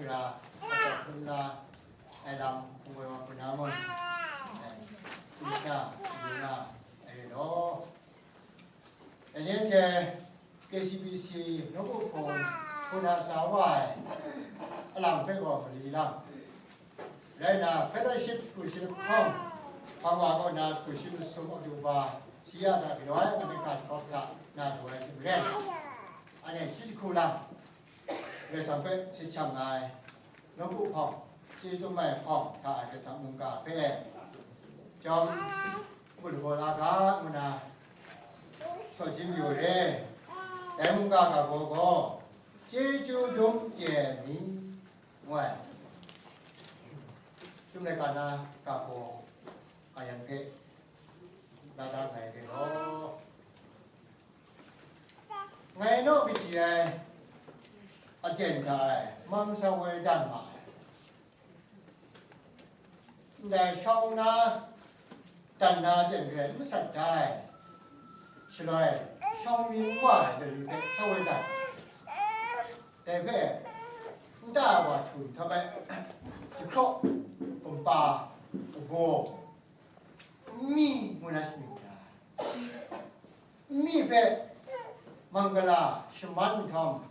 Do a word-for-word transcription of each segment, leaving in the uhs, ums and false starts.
Ra, atsawm hkrum na, ai lam hpung woi wa hpung na mung, eh, sumsha, yu na, ai re law. Dai ni hte K C B C nawku hpung hpung na sa wa ai alam hpe gaw mali lam. Rai nna, fellowship scholarship hkawng hpang wa kaw na scholarship masum October shi ya hta galaw ai Amerika shakawp hta na du ai hte maren, anhte shi jahku lam Karai Kasang hpe shachyang nga ai nawku hpawng, chyeju dum ai hpawng hta ai Karai Kasang mungga hpe jawm galaw la ga ngu na sawt jin yu re. Dai mungga ga baw gaw, chyeju dum chye ai ni, ngu ai. Chyum laika na ga baw ga yan hpe la da nngai re law. Ngai naw machyi ai aten hta e, Mangsa woi dan ma ai. Ndai shawng na, dan na aten re ai, n masat da ai. Shaloi, shawng mi n wa ai, dai hpe sa woi dan. Dai hpe, nta wa htu nhtawm ai, jahkraw, kumpa, kagaw, nmi ngu na shaning da. Nmi hpe mangala shaman nhtawm,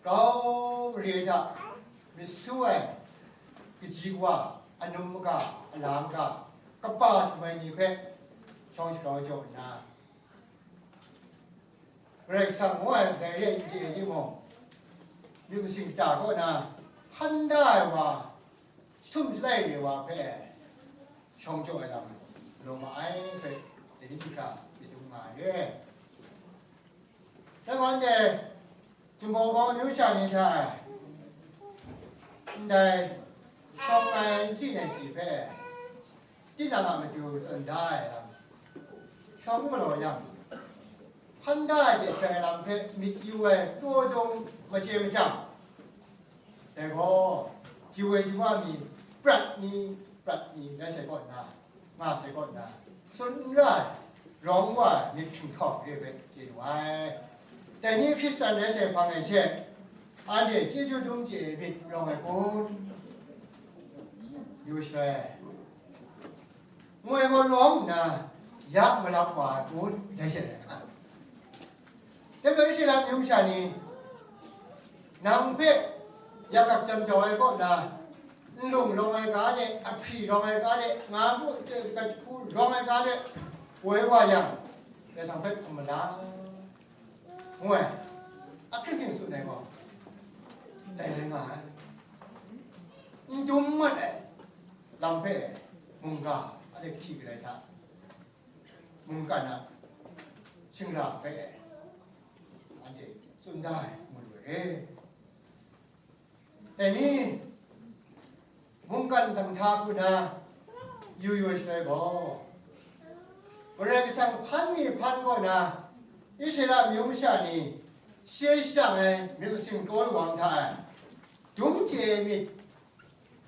grau mare hta myit su ai kaji kawa, anum maga, ala maga, kaba htum ai ni hpe shawng shagrau jaw nna, Karai Kasang ngu ai ndai re n chye ai timung, myit masin kata kaw na hpan da ai wa, jahtum shalai re wa hpe shawng jaw ai lam galaw ma ai hpe, dai ni hta myit dum nga ai re. Dai wa ndai, Jinghpaw Wunpawng amyu sha ni hta ndai shawng ai nsi nai si hpe, tinang a matu tawn da ai lam, shawng galaw yang, hpan da ai hte seng ai lam hpe myit yu ai taw dawng machye machyang, dai gaw, ji woi ji wa mi, prat mi, prat mi, rai sai kaw nna, nga sai kaw nna, tsun n ra ai, rawng wa ai myit hpung htawng re hpe chye lu ai. Dai ni Hkristan rai sai hpang ai she, anhte chyeju dum chye ai myit rawng ai kun? Yu shaloi, ngoi gaw rawng nna, ya malap wa ai kun? Dai she ai. Dai majaw, Israela amyu masha ni, nang hpe yakak jam jau ai kaw na, nlung rawng ai ga de, ahpri rawng ai ga de, nga bu, jahku rawng ai ga de, woi wa yang, Karai Kasang hpe hkum mala, ngu ai, akring ning tsun ai gaw, dai rai nga ai. N dum mat ai lam hpe mungga, anhte kahti kadai hta, mungkan a shingra hpe anhte tsun da ai mu lu re. Dai ni, mungkan dang hta hku na yu yu ai shaloi gaw, Karai Kasang hpan mi hpan kaw na Israela amyu masha ni she shadang ai myit masin kraw lawang hta e, dum chye ai myit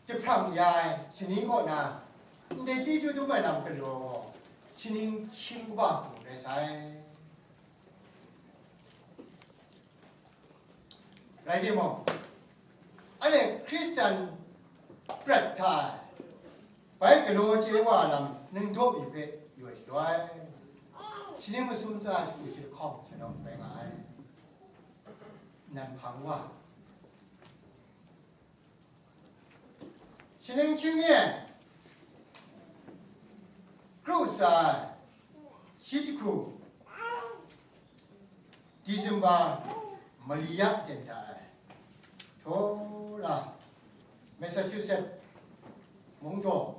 jahprang ya ai shani kaw na, ndai chyeju dum ai lam galaw gaw, shaning hkying kaba hku rai sai. Rai timung, anhte Hkristan prat hta e, bai galaw chye wa lam ningdaw mi hpe yu ai shaloi, shaning masum tsa shagu shi lahkawng shanawng rai nga ai. Nan hpang wa, shaning hkying mi e, kru tsa ai, shi jahku, December mali ya ten da ai, Tora, Massachusetts mungdaw,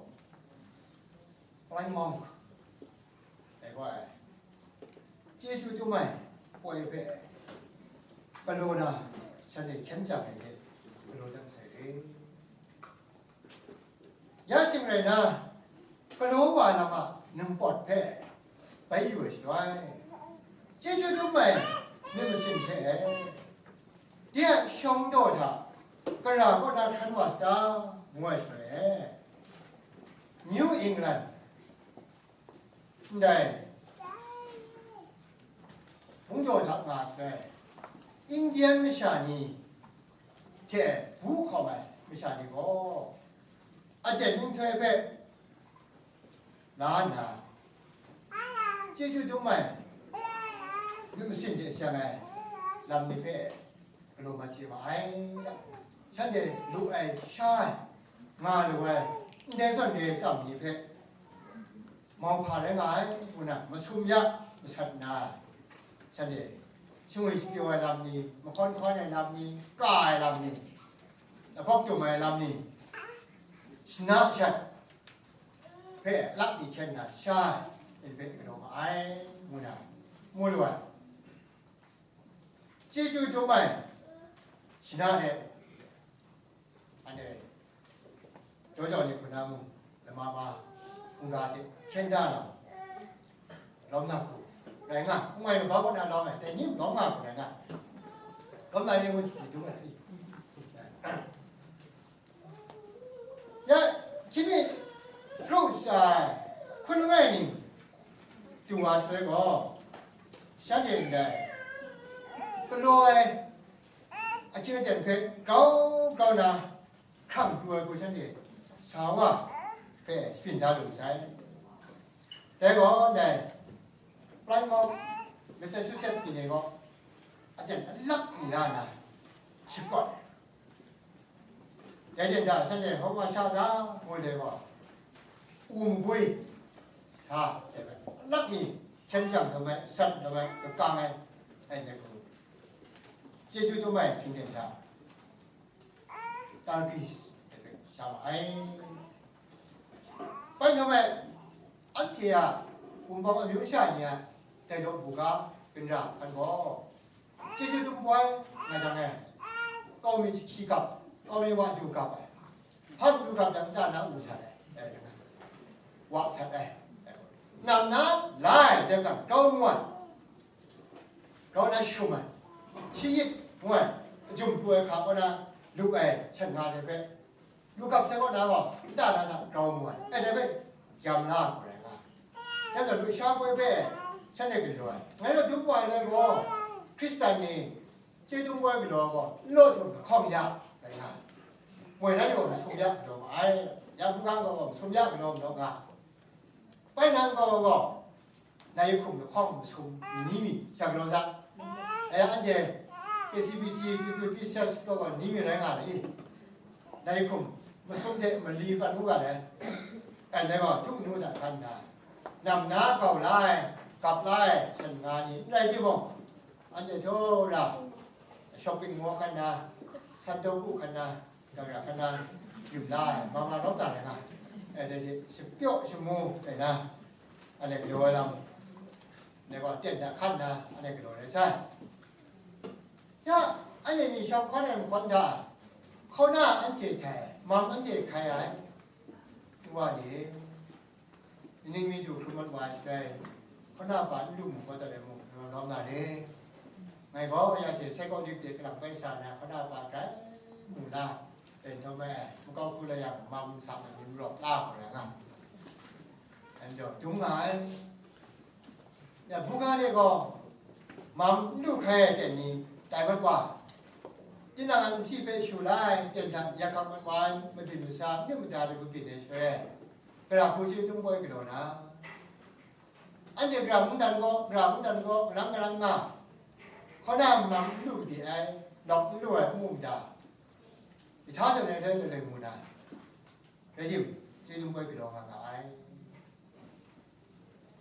Plymouth, dai gaw ai, chyeju dum ai poi hpe galaw na, shanhte hkyen jang ai hte galaw jang sai re. Ya shing rai na, galaw wa lam a ningpawt hpe bai yu ai shaloi, chyeju dum ai myit masin hpe e, de a shawng daw hta gara kaw na hkran wa sa ta, ngu ai shaloi e, New England ndai mungdaw hta nga sai, Indian masha ni hte bu hkawm ai masha ni gaw, aten nhtoi hpe la nna, chyeju dum ai, myit masin de seng ai lam ni hpe galaw mat chye ma ai. Shanhte lu ai, sha ai, nga lu ai, ndai zawn re tsam ni hpe mauhpa rai nga ai, ngu na masum ya masat nna, shanhte shingwi shapyaw ai lam ni, mahkawn hkawn ai lam ni, ka ai lam ni, lahpawk tum ai lam ni, shana shat hpe alak ni hkyen na sha ai, hpe galaw ma ai, ngu na mu lu ai. Chyeju dum ai, shana de, anhte daw jau ni hku na mung, lama ma, hkungga hte hkyen da lam, lawm na hku rai nga, n wai laba kaw na lawm ai, dai ni lawm nga hku rai nga, lawm na ni ngun hkri dum ai. Ya, hkying mi kru sa ai hkun langai ning du wa shaloi gaw, shanhte ndai galaw ai ahkying aten hpe grau grau na hkrang pru ai hku shanhte sa wa hpe shapyin da lu sai. Dai gaw ndai Plymouth, Massachusetts ni gaw aten alak mi la na shakawt ai. Dai jen da shanhte hkawm wa sha da, ngu dai gaw, u magwi sa, alak mi hkyen jang dawm ai, sat dawm ai, kakang ai, ai ndai hku, chyeju dum ai hkying ten hta, Turkish, sha ma ai. Bai hkawm ai, anhte a wunpawng amyu sha ni a dai daw buga ginra hkan gaw, chyeju dum poi nga jang e, kau mi jahkyi gap, kau mi wa du gap ai, hpa lu gap jang nta na u sat ai, wa sat ai, nam na la ai dai hkang grau mu ai, grau na shum ai, shayit ngu ai, ajum pru ai hka kaw na lu ai shat nga ai hpe, lu gap sai kaw na gaw, nta na hta grau mu ai, ai dai hpe, gyam la ai hku rai nga. Dai gaw, lusha poi hpe shanhte galaw ai. Ngai gaw dum wa ai rai gaw, Hkristan ni chyeju dum poi galaw ai gaw, n law htum lahkawng ya rai nga. Moi na gaw masum ya galaw ma ai, ya hpung hkang gaw masum ya galaw majaw nga. Bai nang gaw gaw, nai hkum lahkawng masum ni mi sha galaw sa. E, anhte K C B C, P P P C S gaw gaw ni mi rai nga ai i? Nai hkum masum hte mali pat ngu ga ai. Anhte gaw tuk nu da hkan na, nam na kau la ai, gap la ai, shan nga ni n rai timung, anhte htaw ra shopping mall hkan na, Santoku hkan na, gara hkan na, yum la ai, ma ma lawm ta ai nga, e, dai hte shapyaw shamu ai na, anhte galaw ai lam, dai gaw, ten da hkan na, anhte galaw ai sai. Ya, anhte mi shawng hkawn ai mahkawn hta, hkauna anhte htai, mam anhte hkai ai, wa ni, Ning mi du hkrum mat wa ai shaloi, hkauna pa n lu mu kau dat ai mung, lawm na re. Ngai gaw ya hte sai kau dik de kalang bai sa na, hkauna pa grai mu la, ben htawm ai, makau hku la yang, mam sa na ni rawk la hkau la nga. Anhte dum nga ai. Ya, buga de gaw, mam n lu hkai ai ten ni tai mat wa, tinang a nsi hpe shu la ai ten hta yak hkap mat wa ai, mabyin masa, myit mada de kabyin ai shaloi, gara hku chyeju dum poi galaw na, anhte gara mungdan gaw, gara mungdan gaw, garang garang nga, hkauna mam n lu kade ai, lawk n lu ai, n mu mada, jahta zawn ai rai, rai, rai mu na, rai tim, chyeju dum poi galaw nga ga ai.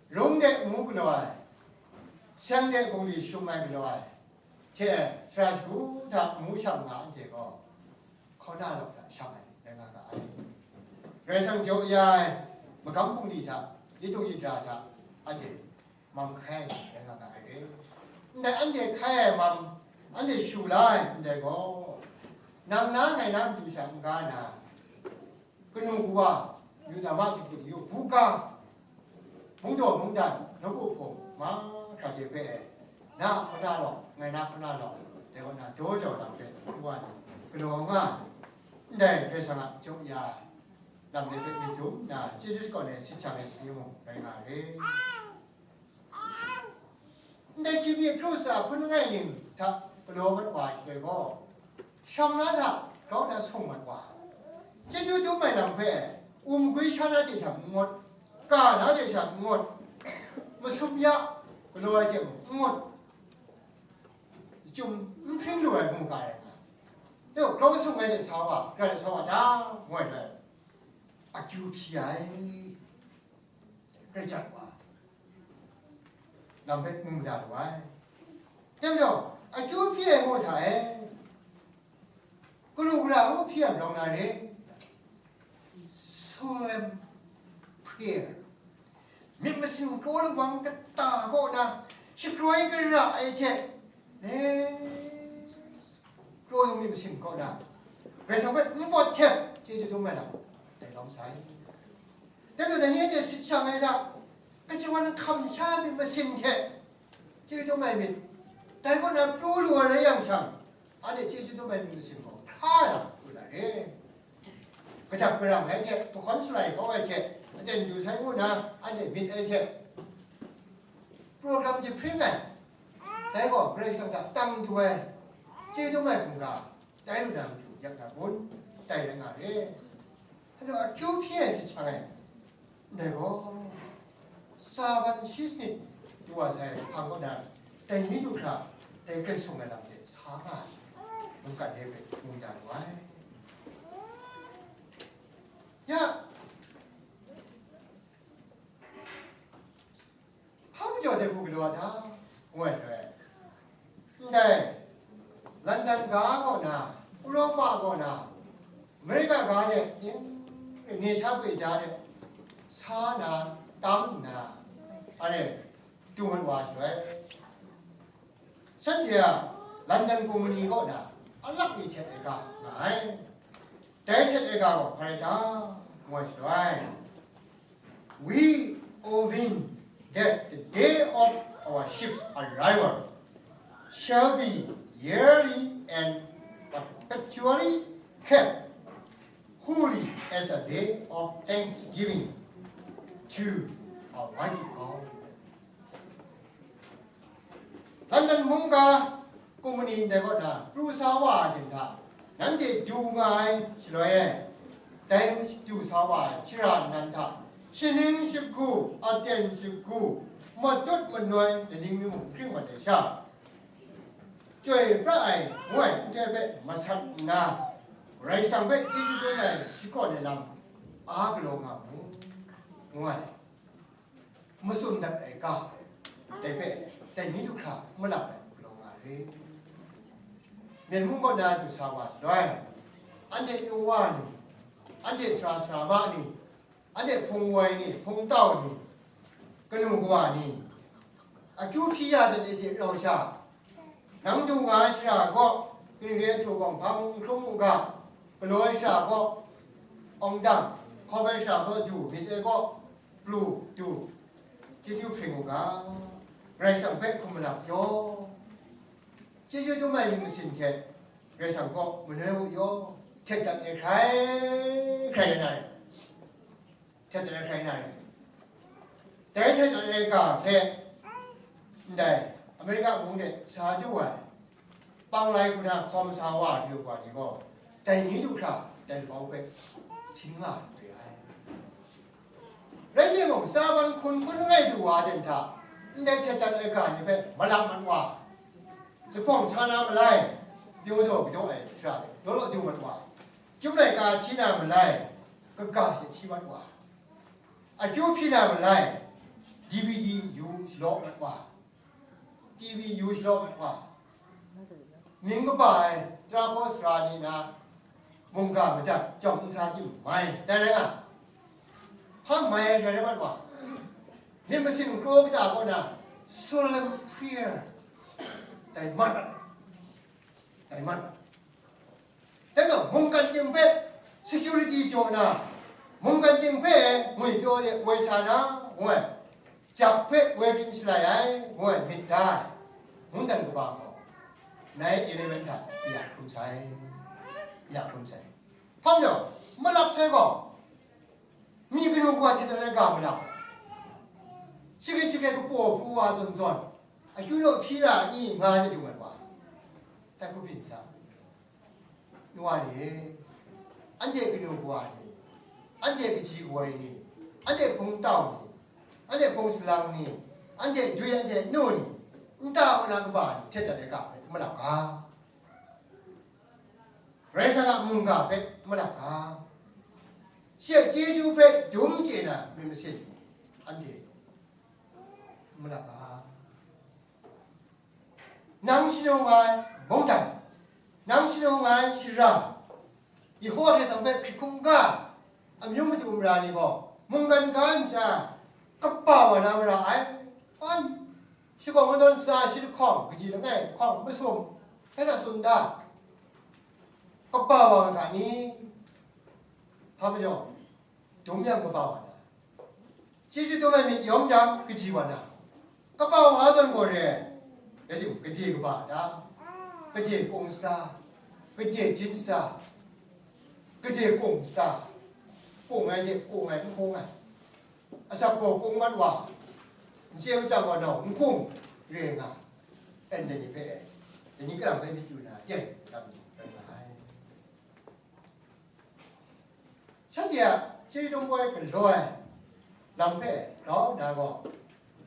Rung de ngu galaw ai, seng de bungli shum ai galaw ai, hte sara shagu hta amu sham nga anhte gaw, hkauna lawk hta shang ai rai nga ga ai. Karai Kasang jaw ya ai magam bungli hta, yidung yidra hta, anhte mam hkai ai rai nga ga ai re. Ndai anhte hkai ai mam, anhte shu la ai ndai gaw, nang na ngai na matu sha n-ga na, kanu kawa, yu dama jahput yu, buga, mungdaw mungdan, nawku hpung, mahkra de hpe, na a hkauna lawk, ngai na hkauna lawk, dai kaw na daw jau lam hpe, n wa na, galaw nga, ndai Karai Kasang a jaw ya lam de hpe myit dum nna, chyeju shakawn ai, sit shang ai shani mung rai nga ai. Ndai hkying mi kru sa hpun langai ning hta galaw mat wa ai shaloi gaw, Shang na hta grau na sung mat wa, chyeju dum ai lam hpe, um gwi sha na hte sha n ngut, ka na hte sha n ngut, masum ya galaw ai hte mung n ngut, chyum n hpring lu ai mungga rai nga, yau grau sung ai hte sa wa, grai sa wa ta, ngu ai dai, akyu hpyi ai. Grai jan wa, lam hpe mu mada lu ai. Dai majaw, akyu hpyi ai ngu hta e, galu gara ngu hpyi ai rawng na re, solemn prayer, myit masin kraw lawang kata kaw na shakroi gara ai hte, e, kraw lawang myit masin kaw na, Karai Kasang hpe npawt hte chyeju dum ai lam, dai lawm sai. Dai majaw, dai ni anhte sit shang ai hta, kajawan hkam sha ai myit masin hte chyeju dum ai myit, dai kaw na pru lu ai rai yang shang, anhte chyeju dum ai myit masin gaw hkra ai lam pru na re. Kadap karang ai hte, mahkawn shalai kau ai hte, aten du sai ngu na, anhte myit ai hte, program jahpring ai, dai gaw Karai Kasang hta tang du ai, chyeju dum ai hkungga, tai lu na matu yak na kun? Tai rai nga re. Hpa akyu hpyi ai sit shang ai, ndai gaw, tsaban shi sanit du wa sai hpang kaw na, dai ni du hkra, dai Karai Kasang ai lam hte sa nga ai, mungkan re hpe mu da lu ai. Ya, hpa majaw dai hku galaw ai hta, ngu ai hpe, ndai London ga kaw na, Europa kaw na, America ga de, ni sha poi ja de, sa na, tam nna, are, du mat wa shaloi, shanhte a London Kumhani kaw na alak mi htet ai ga nga ai. Dai htet ai ga gaw hpa rai ta? Ngu ai shaloi, "We ordain that the day of our ship's arrival shall be yearly and perpetually kept holy as a day of thanksgiving to Almighty God." London mungga Kumhani ndai kaw na pru sa wa ai hte hta, nanhte du nga ai shaloi e, dai du sa wa ai shara nnan hta, shaning shagu, aten shagu, matut manoi, laning mi mung hkring mat ai sha, chyoi pra ai ngu ai nhtoi hpe masat nna, Karai Kasang hpe chyeju dum ai shakawn ai lam a galaw nga mu, ngu ai. Matsun dat ai ga, dai hpe, dai ni du hkra malap ai galaw nga re. Myen mung kaw na du sa wa shaloi, anhte nu wa ni, anhte sara sara ma ni, anhte hpung woi ni, hpung tau ni, kanu kawa ni, akyu hpyi ya dat ni hte rau sha, nang du nga ai shara gaw, kaning re ai htu gaw, hpa mung n hkrum u ga, galaw ai shara gaw, awng dang, hkawm ai shara gaw du, myit ai gaw pru, du, chyeju hpring u ga, Karai Kasang hpe hkum malap jaw, chyeju dum ai myit masin hte Karai Kasang kaw manoi u yaw, htet dat ai hkrai hkrai na re. Htet dat ai hkrai na re. Dai htet dat ai ga hpe, ndai America mung de sa du ai, panglai hku na hkawm sa wa, lu wa ni gaw, dai ni du hkra, dai bau hpe sin nga lu re ai. Rai timung, tsaban hkun hkun langai du wa ten hta, ndai htet dat ai ga ni hpe malap mat wa, zuphpawng sa na malai, pyaw daw kadaw ai shara hpe law law du mat wa, Chyum laika hti na malai, kaga hte hti mat wa, akyu hpyi na malai, D V D yu shalaw mat wa, T V yu shalaw mat wa, mying kaba ai tara hkaw sara ni na mungga madat jawm nsa tim mai, dai rai nga, hpang mai ai rai mat wa, myit masin kraw kata kaw na solemn prayer, dai mat, dai mat. Dai majaw, mungkan ting hpe security jaw na, mungkan ting hpe ngwipyaw de woi sa na, ngu ai, jak hpe woi rin shalai ai, ngu ai myit da ai, mungdan kaba gaw, nine eleven hta ya hkrum sai, ya hkrum sai. Hpa majaw, malap sai gaw, mi kanu kawa hte dan ai ga malap, shake shake kapaw pru wa zawn zawn, akyu naw hpyi ra ni nga de du mat wa, tai hku byin sa. Wa ni, anhte kanu kawa ni, anhte kaji kawoi ni, anhte hpung tau ni, anhte hpung salang ni, anhte dwi anhte nu ni, nta kaw na kaba ni hte dat ai ga hpe n malap ga, Karai Kasang a mungga hpe n malap ga, shi a chyeju hpe dum chye na myit masin anhte n malap ga. Nang shanung ai mungdan, nang shanung ai shara, Yehova Karai Kasang hpe hkrit hkungga, amyu madu mara ni gaw mungkan ga ntsa kaba wa na mara ai. Ai, shakawn kadawn sa shi lahkawng, kaji langai lahkawng masum, hkrai hta sum da, kaba wa nga ga ni? Hpa majaw, dum yang kaba wa na, chyeju dum ai myit yawng jang kaji wa na, kaba wa zawn gaw re, rai timung, gade kaba da, gade kung sata, gade jin sata, gade kung sata, kung ai de, kung ai, n kung ai, asak gaw kung mat wa, n chye machyang gaw nau n kung re nga, en dai ni hpe, dai ni kalang hpe myit yu na, ten lam ni rai nga ai. Shanhte a chyeju dum ai galaw ai lam hpe grau nna gaw,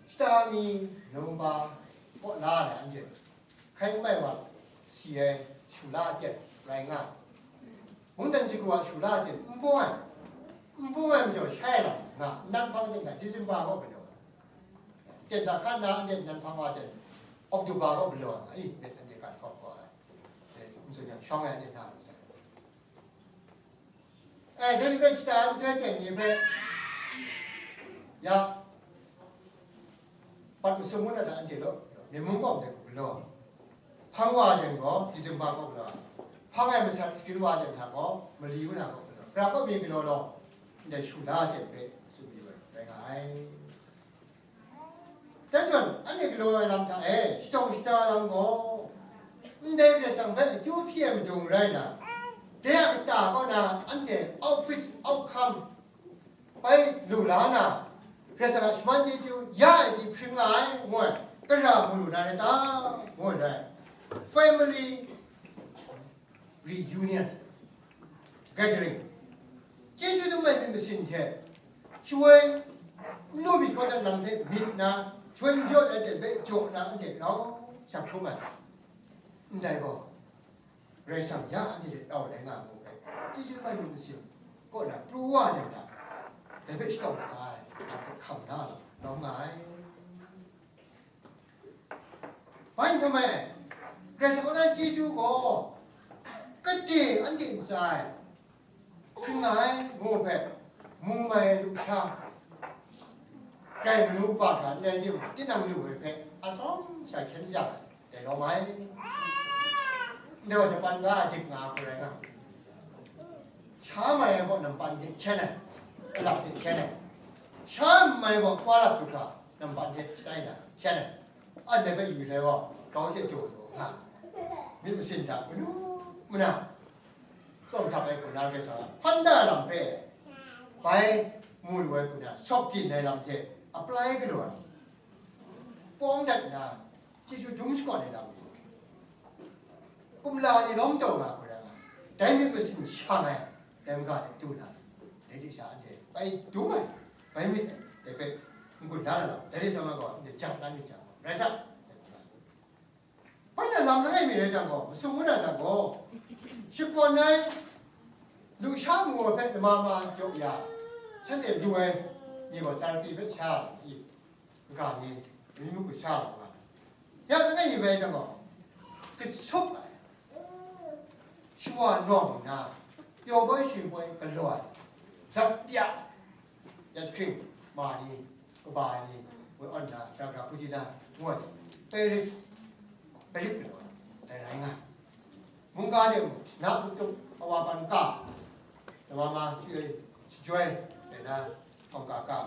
shata mi numba kaw la ai anhte hkai n mai wa si ai shu la aten rai nga ai. Mungdan shagu a shu la aten n bung ai, n bung ai majaw shai lam nga, nnan hpang aten hta December kaw galaw ai. Aten hta hkan na anhte nnan hpang wa aten October kaw galaw ai nga i, myit anhte ga lahkawng gaw ai. N tsun yang shawng ai anhte hta lu sai. E, dai hpe shata nhtoi ten ni hpe, ya, pat masum ngu na hta anhte law, myen mung kawm hte galaw, hpang wa jen gaw December kaw galaw, hpang ai masat shagun wa jen hta gaw, mali ngu na kaw galaw, hkra kaw mi galaw law, ndai shu la jen hpe tsun mayu ai, rai nga ai. Dai zawn, anhte galaw ai lam hta e, shadawng shada lam gaw, ndai Karai Kasang hpe akyu hpyi ai madung rai nna, dai a kata kaw na anhte outfit, outcome bai lu la na, Karai Kasang a shaman chyeju ya ai ni hpring nga ai, ngu ai, kara mu lu na rai ta? Ngu ai rai. Family reunion, gathering, chyeju dum ai myit masin hte, shawoi n lu myit kawdan lam hpe myit nna, shawoi n jaw ai aten hpe jaw nna, anhte grau shang hkrum ai. Ndai gaw, Karai Kasang ya anhte hte tau lai nga mu ai, chyeju dum ai myit masin kaw na pru wa ai hta, dai hpe shakawng hkra ai, hkam da ai, lawm nga ai. Bai nhtawm e, Karai Kasang a chyeju gaw, kade anhte ntsa e hkring nga ai ngu hpe, mu mai lusha, grai manu kaba hkra n rai tim, tinang lu ai hpe, atsawm sha hkyen ja ai, dai lawm ai. Ndai wa Japan ga a dik nga hku rai nga, sha mai ai gaw nampan hte hkyen ai, alap hte hkyen ai, sha n mai ai gaw kwa lap du hkra, nampan hte shatai na hkyen ai. Anhte hpe yu sai gaw, grau hte jaw taw nga, myit masin hta manu mana tsawm htap ai hku na, Karai Kasang a hpan da lam hpe bai mu lu ai hku na, shawk byin ai lam hte apply galaw ai, pawng dat nna, chyeju dum shakawn ai lam ni, kumla ni lawm taw nga hku rai nga, dai myit masin shang ai, dai maga de du na, dai de sha anhte bai dum ai, bai myit ai, dai hpe n-gun da na lam, dai de sha ma gaw, anhte jang na myit jang, rai sa, bai na lam langai mi rai jang gaw, masum ngu na jang gaw, shakawn ai lusha mu ai hpe nama ma jaw ya, shanhte lu ai ni gaw, therapy hpe sha ai, ga ni, amyu mungku sha ai wa, ya langai mi bai jang gaw, kasup ai, shawa nawng nna, pyaw boi shing boi galaw ai, zat pya, ya jahkring ma ni, kaba ai ni, woi awn na, gara gara hpung jin na, ngu ai, Paris, Paris galaw ai, dai rai nga ai. Mungga de mung, na tup tup, awa ban ka, na ma ma, chyoi, shajoi, dai na, hkawng ka ka,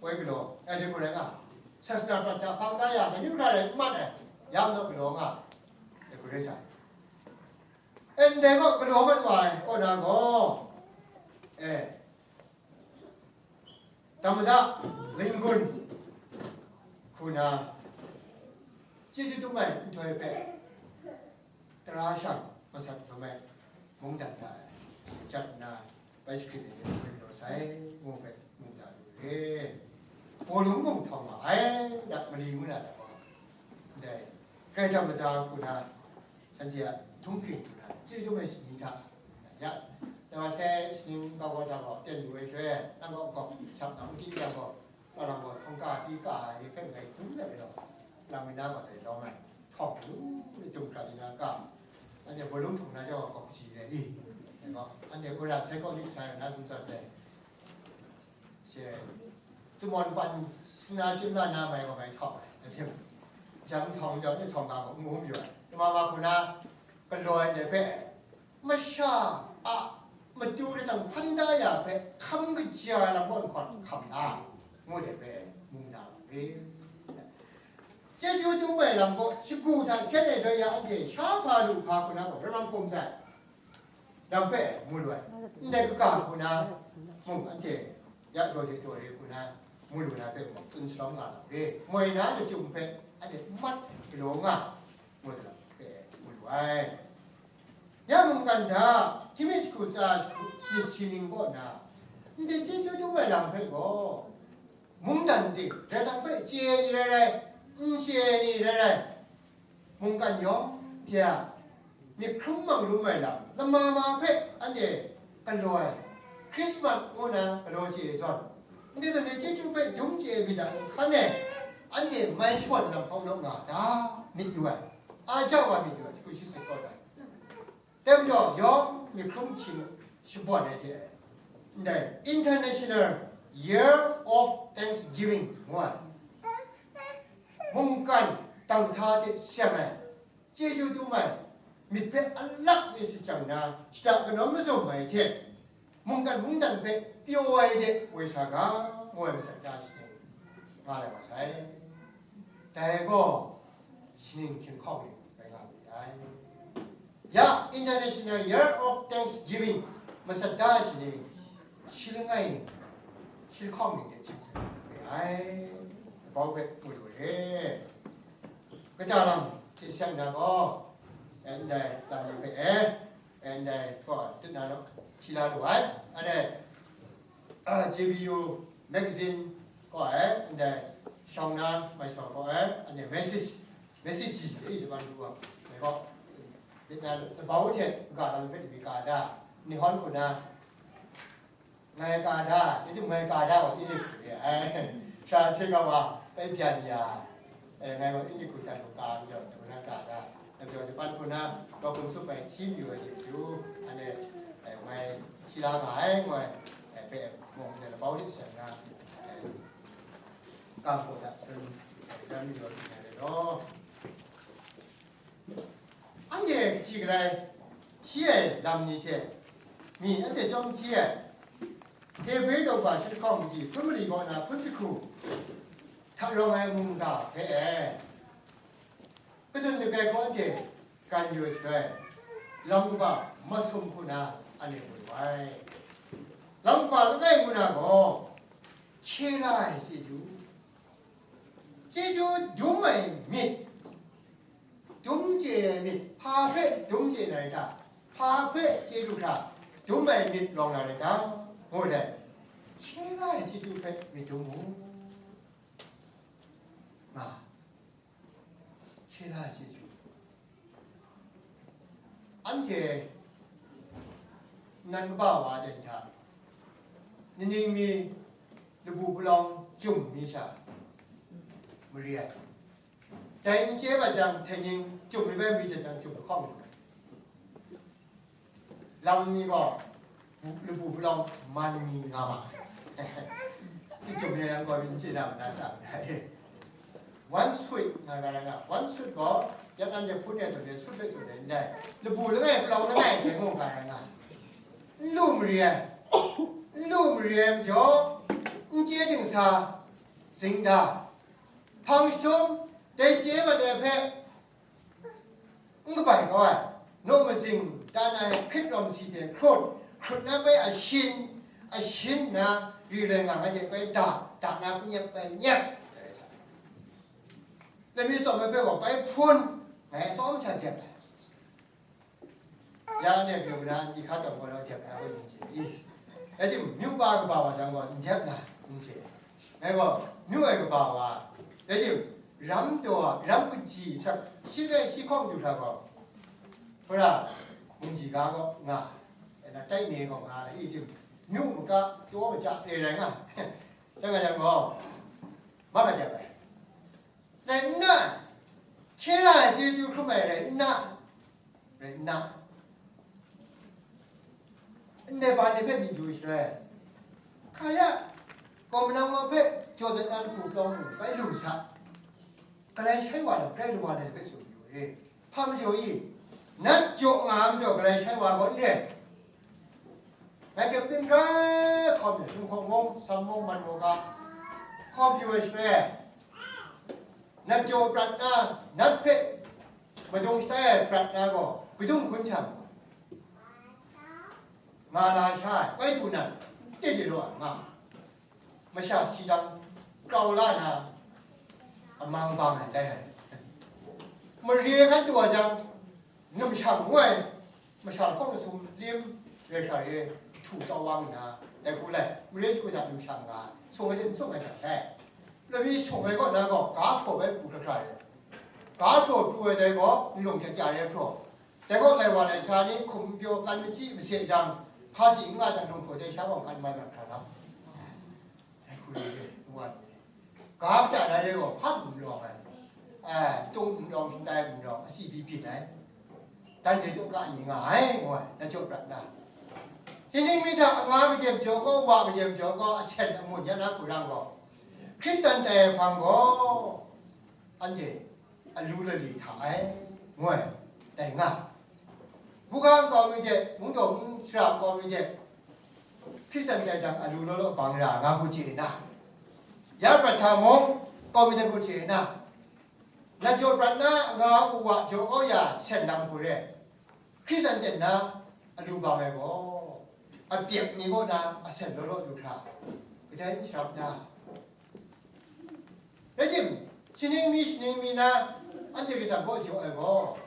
woi galaw, ai de hku rai nga, sasana prat hta hpang da ya, dai ni hkra rai n mat ai, ya majaw galaw nga, dai hku rai sa. E, ndai gaw galaw mat wa ai kaw na gaw, e, Damada, Linggun hku na, chyeju dum ai nhtoi hpe, tara shang masat hkrum ai, Mungdan hta e, shi jat nna, bai shakrit ai ni hpe galaw sai, ngu hpe mu da lu re. Pawlu mung htawng ma ai, yak mali ngu na lam gaw, ndai, Karai Kasang mada hku na, shanhte a htunghking hku na, chyeju mai shani hta, ya, dai wa sai shaning kau kau hta gaw, ten lu ai shaloi, nang gaw gawk shap na n ging yang gaw, Kalang gaw htawng ka pyi ka ai ni hpe ngai dum let rai law, lang mi na gaw dai lawng ai, htawng lu lu jum hkra di na ka, anhte bawlung htung na jau gaw kaji le i, dai gaw, anhte wora sai gaw lik sai na sumsat dai, she, zumawn pan suna chyum la na mai gaw mai htawng ai, jang htawng jau ni htawng ga gaw ngu mayu ai, ma ma hku na, galoi dai hpe, masha a matu lachyang hpan da ya hpe hkam kaja ai lam gaw nhkawn hkam na, ngu de hpe mu na lam re. Chyeju dum ai lam gaw shagu hta hkyen ai jaw ya, anhte sha hpa lu hpa hku na gaw ram ram hkum sai. Lam hpe mu lu ai, ndai kaga hku na mung anhte ya daw hte daw re hku na mu lu na hpe mung tsun shalawm nga lam re. Moi na lachyum hpe anhte mat galaw nga, ngu lam hpe mu lu ai. Ya mungkan hta, hkying mi jahku tsa jahku, shi ning kaw na, ndai chyeju dum ai lam hpe gaw, mungdan ting, Karai Kasang hpe chye ni rai rai, n chye ni rai rai, mungkan yawng hte a myit hkrum mang rum ai lam, lama ma hpe anhte galaw ai, Hkrismat ngu na galaw chye ai zawn, ndai zawn ni chyeju hpe dum chye ai myit a nhkan e, anhte mai shawan lam hkawng naw nga ta myit yu ai, a jau wa myit yu ai, hku shi sut kawt ai. Dai majaw, yawng myit hkrum hkying shabawn ai hte, ndai International Year of Thanksgiving ngu ai, mungkan dang hta hte seng ai, chyeju dum ai, myit hpe alak myit shajang na, shada kanawn mazum ai hte, mungkan mungdan hpe pyaw ai de woi sa ga, ngu ai masat da shi nga lai wa sai. Dai gaw, shaning hkying hkawng ning rai nga ma ai. Ya, International Year of Thanksgiving masat da shaning, shi langai ning, shi lahkawng ning de hkying hkawng ning rai ai. Labau hpe mu lu re. Kata lam hte seng na gaw, ndai lam ni hpe e, ndai gaw, tut na law, hti la lu ai. Anhte, ah, J B U magazine gaw ai, ndai shawng na mai shawng gaw ai, anhte message, message ji e, Japan du wa, mai gaw, myit na labau hte ga lam hpe mi ka da, ni hon hku na, ngai ka da, ni hte ngai ka da gaw, English hku re ai. Sha se ga wa, bai byan ya, e, ngai gaw English hku san lu ka, mi jaw, Japan ka da. Nang jaw Japan hku na, gaw hkum tsup ai hti mayu ai hte matu, anhte, e, ngai hti la nga ai, ngu ai, e, hpe mung, nang labau hte seng na, e, ga hku hta tsun, e, dan mayu ai hte law. Anhte kaji galai hti ai lam ni hte, mi anhte chyawm hti ai, Hebre daw ba shi lahkawng kaji hpun mali kaw na hpun jahku hta rawng ai mungga hpe e, kadun dagai gaw anhte gan yu ai shaloi, lam kaba masum hku na anhte mu lu ai. Lam kaba langai ngu na gaw, hkye la ai chyeju, chyeju dum ai myit, dum chye ai myit, hpa hpe dum chye na rai ta? Hpa hpe chye lu hkra dum ai myit rawng na rai ta? Ngu ai, hkye la ai chyeju hpe myit dum mu, nga, hkye la ai chyeju. Anhte nan kaba wa den hta, nining mi labu palawng jum mi sha mari ai. Dai n chye mat jang, hten ning jum mi bai mari jang, jum lahkawng lu ai. Lam ni gaw, labu palawng man ni nga ma ai. Shi jum ya yang gaw, n chye na ma na sha ai. One sweet nga ga rai nga, one sweet gaw, ya nan de hpun de tsun de, sut de tsun de, ndai. Labu langai, palawng langai, dai ngu ga rai nga. N lu mari ai, n lu mari ai majaw, n chye dingsa, zing da. Hpang jahtum, dai chye mat ai hpe, n kabai kau ai, naw mazing, dan ai hkrit rawng si hte hkrut, hkrut na bai ashin, ashin nna ri rai nga ai hte bai da, da na bai nyep, bai nyep, lami tsawm ai hpe gaw bai hpun, ngai tsawm hta jep ai. Ya ne hpe na anti hka tawn gaw dep na woi n chye i. Rai timung, myu ba kaba wa jang gaw n dep na n chye. Ngai gaw myu ai kaba wa, rai timung, ram taw a, ram kaji sak, shi le shi hkawng du hkra gaw, hpara, ningji ga gaw nga, na tai ne gaw nga, i tim, myu maka, taw maja re rai nga. Dai nga yang gaw, ma ga dep ai. Rai nna, hkye la ai chyeju hkrum ai rai nna, rai nna, ndai ba ni hpe myit yu shaloi, hka ya, kaw manang wa hpe jaw dat na lahpu palawng bai lu sa, galai shai wa lam grai lu wa na hpe tsun yu e. Hpa majaw i, nat jaw nga ai majaw galai shai wa gaw n re. Ngai kyep ning grai hkawm ai, Hpung Hkawng mung, Sam mung, Man mung ga, hkawm yu ai shaloi, nat jaw prat na, nat hpe madung shatai ai prat na gaw kadung hkun shang nga, nga la sha ai, bai du nan, de de law ai nga, masha si jang, grau la na, amang bang ai tai ai. Mare hkan du wa jang, numshang ngu ai, masha lahkawng masum lim, re hkra re, htu tau wa nna, dai hku lai, mare shagu hta numshang nga, sung ai hte n sung ai hta sai. Lami sung ai kaw na gaw, ga hpraw bai pru hkra hkra re. Ga hpraw pru ai dai gaw, nlung hte kya re hpraw. Dai gaw, lai wa lai sa ni hkum n pyaw, kan machyi mase jang, hpa si n nga jang, nlung hpraw dai sha gaw, kan mai mat hkra lam. Dai hku re re, ngu wa ni. Ga hta na re gaw, hpa n lawng ai. Ai, tung n lawng, htingtai n lawng, asi byi byin ai. Dan de daw ga ni nga ai, ngu ai, na jaw prat na. Htingning mi hta anga kadem jaw gaw, wa kadem jaw gaw, asen amun ya na hku rang gaw, Hkristan tai ai hpang gaw, anhte alu lali hta ai, ngu ai, dai nga. Buga nkau mi de, mungdaw mung sara nkau mi de, Hkristan tai jang alu law law bang ra nga hku chye na, ya prat hta mung, nkau mi de hku chye na, na jaw prat na, nga u wa jaw kau ya sen lam hku re, Hkristan ten na alu bang ai gaw, apyek ni kaw na asen law law du hkra, kadai n sharap da. Rai tim, shaning mi shaning mi na, anhte Karai Kasang kaw jaw ai gaw,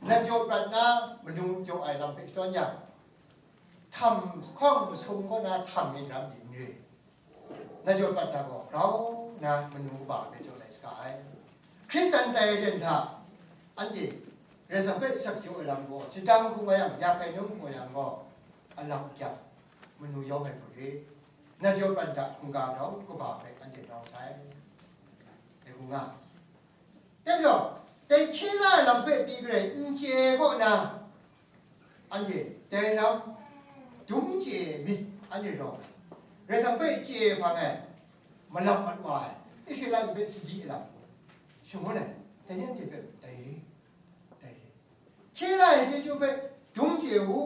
nat jaw prat na manu jaw ai lam hpe shadawn yang, htam hkawng masum kaw na htam mi daram di n re. Nat jaw prat hta gaw, grau na manu kaba hpe jaw lai saga ai. Hkristan tai ai ten hta, anhte Karai Kasang hpe sak jaw ai lam gaw, shadang hku nga yang, ya hkai num hku nga yang gaw, alam akyang, manu yawng ai hku re. Nat jaw prat hta hkungga grau kaba hpe anhte grau sai. Dai hku nga. Dai majaw, dai hkye la ai lam hpe pyi garai n chye ai kaw na, anhte dai ram dum chye ai myit anhte rawng ai. Karai Kasang hpe chye hpang ai, malap mat wa ai, Israela ni hpe sadi lam shangun ai, dai ni anhte hpe dai re, dai re. Hkye la ai chyeju hpe dum chye u,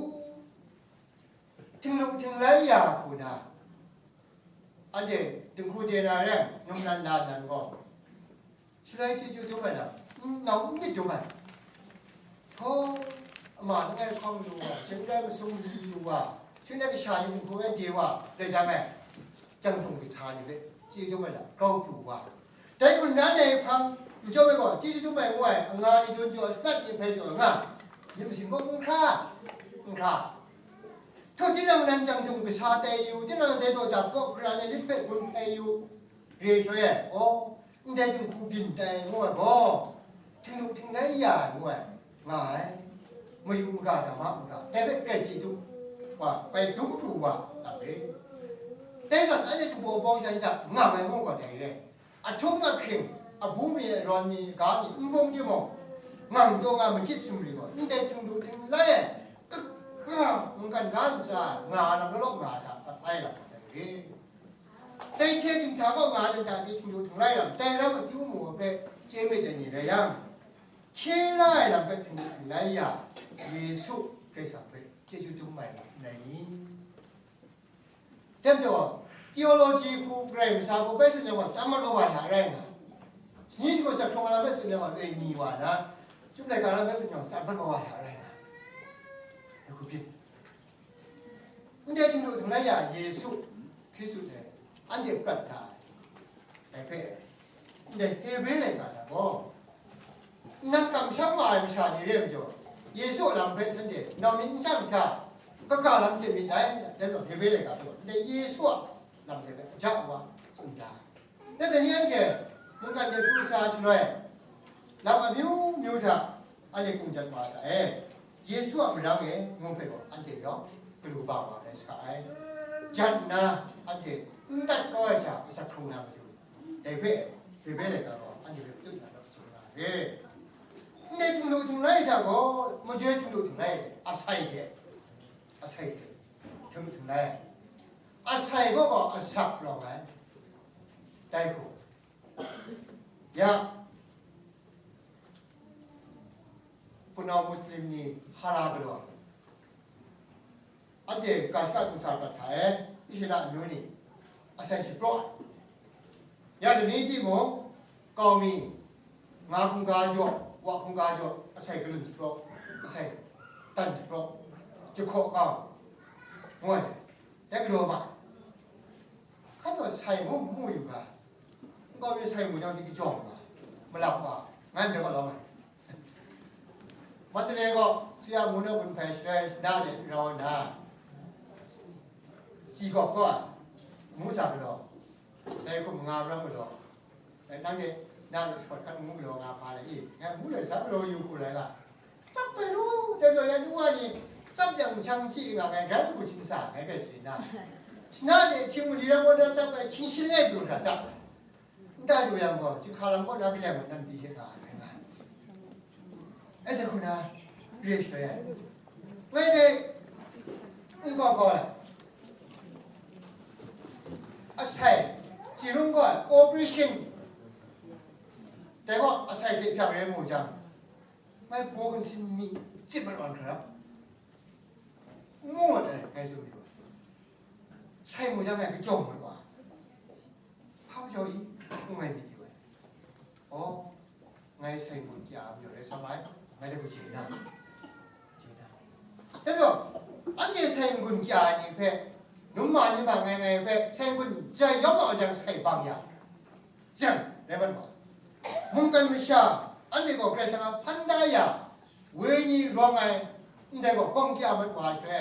htinglu htinglai ya hku na, anhte dinghku de na rai, num nan la nan gaw, shaloi chyeju dum ai lam, n-, nau n myit dum ai. Htaw, ama langai hkawng lu wa, shingrai masum li lu wa, shingrai kasha ni dinghku e de wa, dai jang e, jang htung kasa ni hpe chyeju dum ai lam, grau pru wa. Dai hku nan ai hpang, n chyawm ai gaw, chyeju dum ai ngu ai, anga ni dun jaw, sanat ni hpe jaw nga, myit masin gaw n hkra, n hkra. Htaw, tinang nan jang htung kasa tai yu, tinang dai daw dap gaw, gara ni lit hpe gun hpai yu, re shaloi e, aw, ndai dinghku byin tai ngu ai gaw, htinglu htinglai ya ai ngu ai, nga ai. Mayu maga, dama maga, dai hpe grai chye dum wa, bai dum pru wa, lam re. Dai zawn, anhte shabaw bawng sha ni hta ngang ai ngu gaw dai re. Ahtum ahkring, abu mi, arawn mi, aga mi, nbung timung, ngang taw nga magit sumri gaw, ndai htinglu htinglai ai, kaka, mungkan ga ntsa, nga lam law law nga ai hta, tat ai lam dai re. Dai hte dinghta kaw nga ai dan da pyi htinglu htinglai lam, dai ram akyu mu hpe chye myit ai ni rai yang, hkye la ai lam hpe htinglu htinglai ya, Yesu Karai Kasang hpe chyeju dum ai lam n rai ni? Dai majaw, theology hku, Karai Kasang hku bai tsun yang gaw, chyam mat wa wa ya rai nga. Shani shagu sat hkrung lam bai tsun yang gaw, loi ni wa na, Chyum laika lam bai tsun yang gaw, sat mat wa wa ya rai nga. Dai hku byin. Ndai htinglu htinglai ya Yesu Hkristu dai, anhte prat hta ai. Dai hpe, ndai Hebre laika hta gaw, nnan kamsham wa ai masha ni re ai majaw, Yesu a lam hpe shanhte nau myit n sha n sha, kaga lam hte myit dai, dai gaw, Hebre laika hpe gaw, ndai Yesu a lam hte hpe aja wa tsun da. Dai ni anhte mungkan de pru sa shaloi, lam amyu myu hta anhte kung jat wa ai, Yesu a marang e ngu hpe gaw, anhte yawng galu ba wa ai sha ai. Jan nna anhte n dat kau ai sha, asak hkrung na matu, dai hpe, Hebre laika gaw anhte hpe patut na rawt htum nga re. Ndai htingnu htinglai hta gaw, majoi htingnu htinglai, asai hte, asai hte, htingnu htinglai, asai gaw gaw asak rawng ai. Dai hku, ya, hpunau Muslim ni hara galaw, anhte ga shaka htingsa prat hta e, Israela amyu ni asai shapraw ai. Ya dai ni timung, kau mi, nga hkungga jaw, wa hkungga jaw, asai galun shapraw, asai dan shapraw, jahkaw kau, ngu ai, dai galaw ma ai. Hkataw sai mu, mu yu ga, nkau mi sai mu jang di kajawng wa, malap wa, ngai ndai gaw lawm ai. Mandalay gaw, Suya mu na gun hpai shaloi, shana de rau nna, si gawp gaw ai, mu sa galaw, dai hkum nga maram galaw, dai nang de, shana de shakawt hkan mu galaw nga hpa lai i, ngai mu lai sa galaw yu hku lai ga, tsap bai lu, dai gaw ya nu wa ni, tsap yang chyang chyi nga ngai, grai hku hkying sa, ngai hpe tsun na, shana de hkying mali ram gaw da tsap bai hkying shin e du hkra tsap ai. Nta du yang gaw, chyinghka lam kaw na kaleng nan pyi hte nga ai, nga ai. Anhte hku na re shaloi ai. Ngai dai n kau kau ai. Asai, tsi rung gaw ai, operation. Dai gaw asai hte hpyak re mu jang, ngai baw kansin mi chyit mat wan hkra ram. Mu mat ai, ngai tsun yu ai. Sai mu jang ngai kajawng mat wa. Hpa majaw i? Ngu ngai myit yu ai. Aw, ngai sai n-gun kya a majaw rai sa mai, ngai dai hku chye na, chye na. Dai majaw, anhte sai n-gun kya ai ni hpe, num ma ni ma ngai ngai hpe, sai n-gun jai yawng a jang sai bang ya, jang, rai mat wa. Mungkan masha, anhte gaw Karai Kasang a hpan da ya, wenyi rawng ai, ndai gaw kawng kya mat wa ai hte,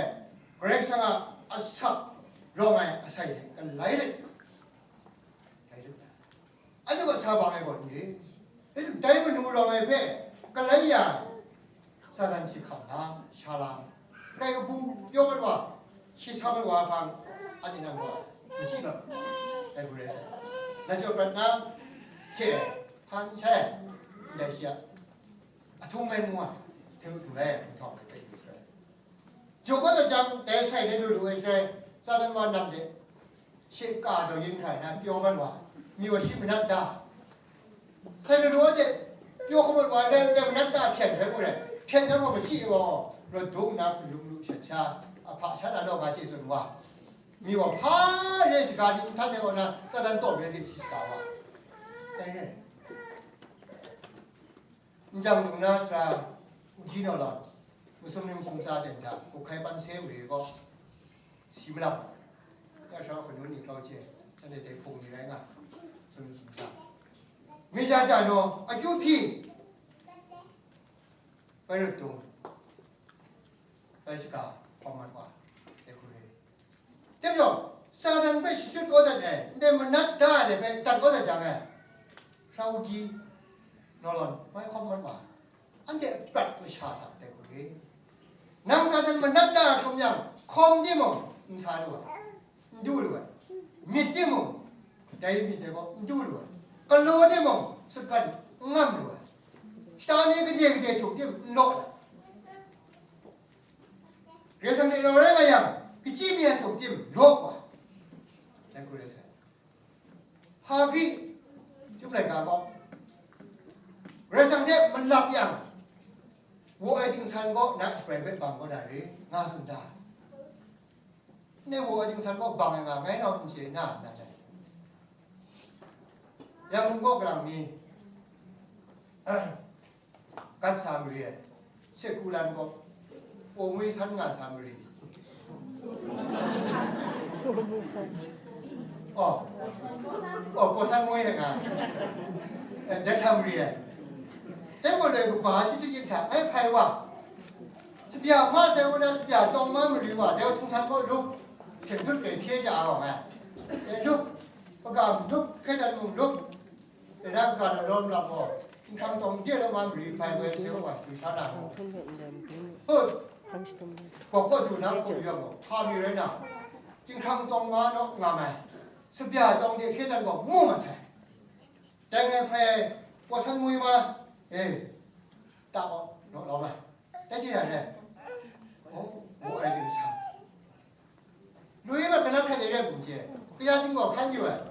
Karai Kasang a asak rawng ai asai hte galai let, galai let. Anhte gaw sa bang ai gaw n re. Dai manu rawng ai hpe galai ya, Satan shi hkam la, sha la, kai kabu pyaw mat wa, shi sa mat wa hpang, anhte nang gaw n shyi rawt, dai hku rai sai. Na jaw prat na hte hpan shai, ndai shi a, ahtung rai ngu ai, hte htung rai ai, nhtawm hte hte htung rai. Jaw kawt ai jang, dai sai dai lu lu ai shaloi, Satan wa nam de, she ka daw yin hkrai na pyaw mat wa, mi wa shi manat da. Sai lu lu ai de, pyaw hkawm mat wa, dai, dai manat da hpyen sai mu rai, hpyen sai mu machyi ai wa, rawt dung nna hpun lum lu shat sha, a hpa sha na law nga chye tsun wa, mi wa hpa re shaga ni nhtan ai wa na, Satan taw re hte shi shaga wa. Dai re. Njang dung na sara, Uji Naw Lawn, masum ning masum tsa ten hta, Kuhkai Panse mare gaw, si malap ai. Ya sara hpunu ni kau hte, shanhte dai hpung ni rai nga, masum ning masum tsa. Mi ja ja naw, akyu hpyi, bai rawt dung, bai shaga, hkawm mat wa, dai hku re. Dai majaw, Satan hpe shachyut kau dat ai, ndai manat da ai hpe dat kau dat jang e, Uji Naw Lawn mai hkawm mat wa, anhte prat masha sa dai hku re. Nang Satan manat da ai hkrum yang, hkawm timung n sa lu ai, n du lu ai, myit timung, dai myit dai gaw n du lu ai, galaw timung sutgan n ngam lu ai, shata mi gade gade htuk tim n law ai. Karai Kasang hte rau rai nga yang, kachyi mi a htuk tim law wa, dai hku rai sai. Hagi, chyum laika gaw, Karai Kasang hte malap yang, wu ai dingsan gaw na shabrai hpe bang kau na re, nga tsun da. Ndai wu ai dingsan gaw bang ai nga, ngai nau n chye na, na dai. Yang mung gaw galang mi, gat sa mari ai, se ku lan gaw, o ngwi san nga sa mari. Oh, oh, po san ngwi ai nga, eh, dat sa mari ai. Dai gaw loi kaba chyeju yip hta, ai hpai wa, Sabi a ma sai ngu na, sabi a tawng ma mari wa, dai htung san hkaw lup, hpyen dut rai hpye ja a rawng ai. Dai lup, kaga mung lup, hkye dan mung lup, dai na kaga lam lawm lam gaw, hkinghkrang tawng de law ma mari hpai woi sai wa shadu sha na gaw. Hut, gaw kaw du na hku yu yang gaw, hpa mi rai na, hkinghkrang tawng ma naw nga mai, sabi a tawng de hkye dan gaw mu ma sai. Dai ngai hpai, pawsan mu i ma, e, ta gaw, naw lau ma. Dai hte yang le, oh, mu ai ding sa. Lui ma kanang hkrat e rai bum je, kaya ting gaw hkan yu ai,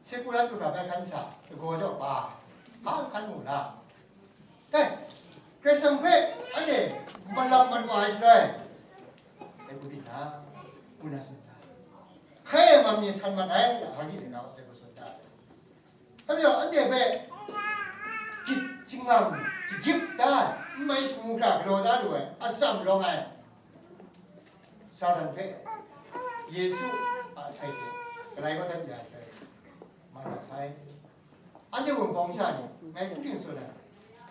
se ku ran du hkra bai hkan sa, lagaw jaw pa, hpa hkan mu la. Dai, Karai Kasang hpe, anhte, malam mat wa ai shaloi, dai ku byin na, ngu na tsun ta. Hkai e mam ni san mat ai, hpa ki dai ga, dai ku tsun ta. Hpa majaw, anhte hpe gyit shingnang shagyip da ai, n mai shamu hkra galaw da lu ai, atsam rawng ai Satan hpe Yesu a sai hte galai kau dat ya ai hpe, ma na sai. Anhte Wunpawng sha ni, ngai hpung ting tsun ai,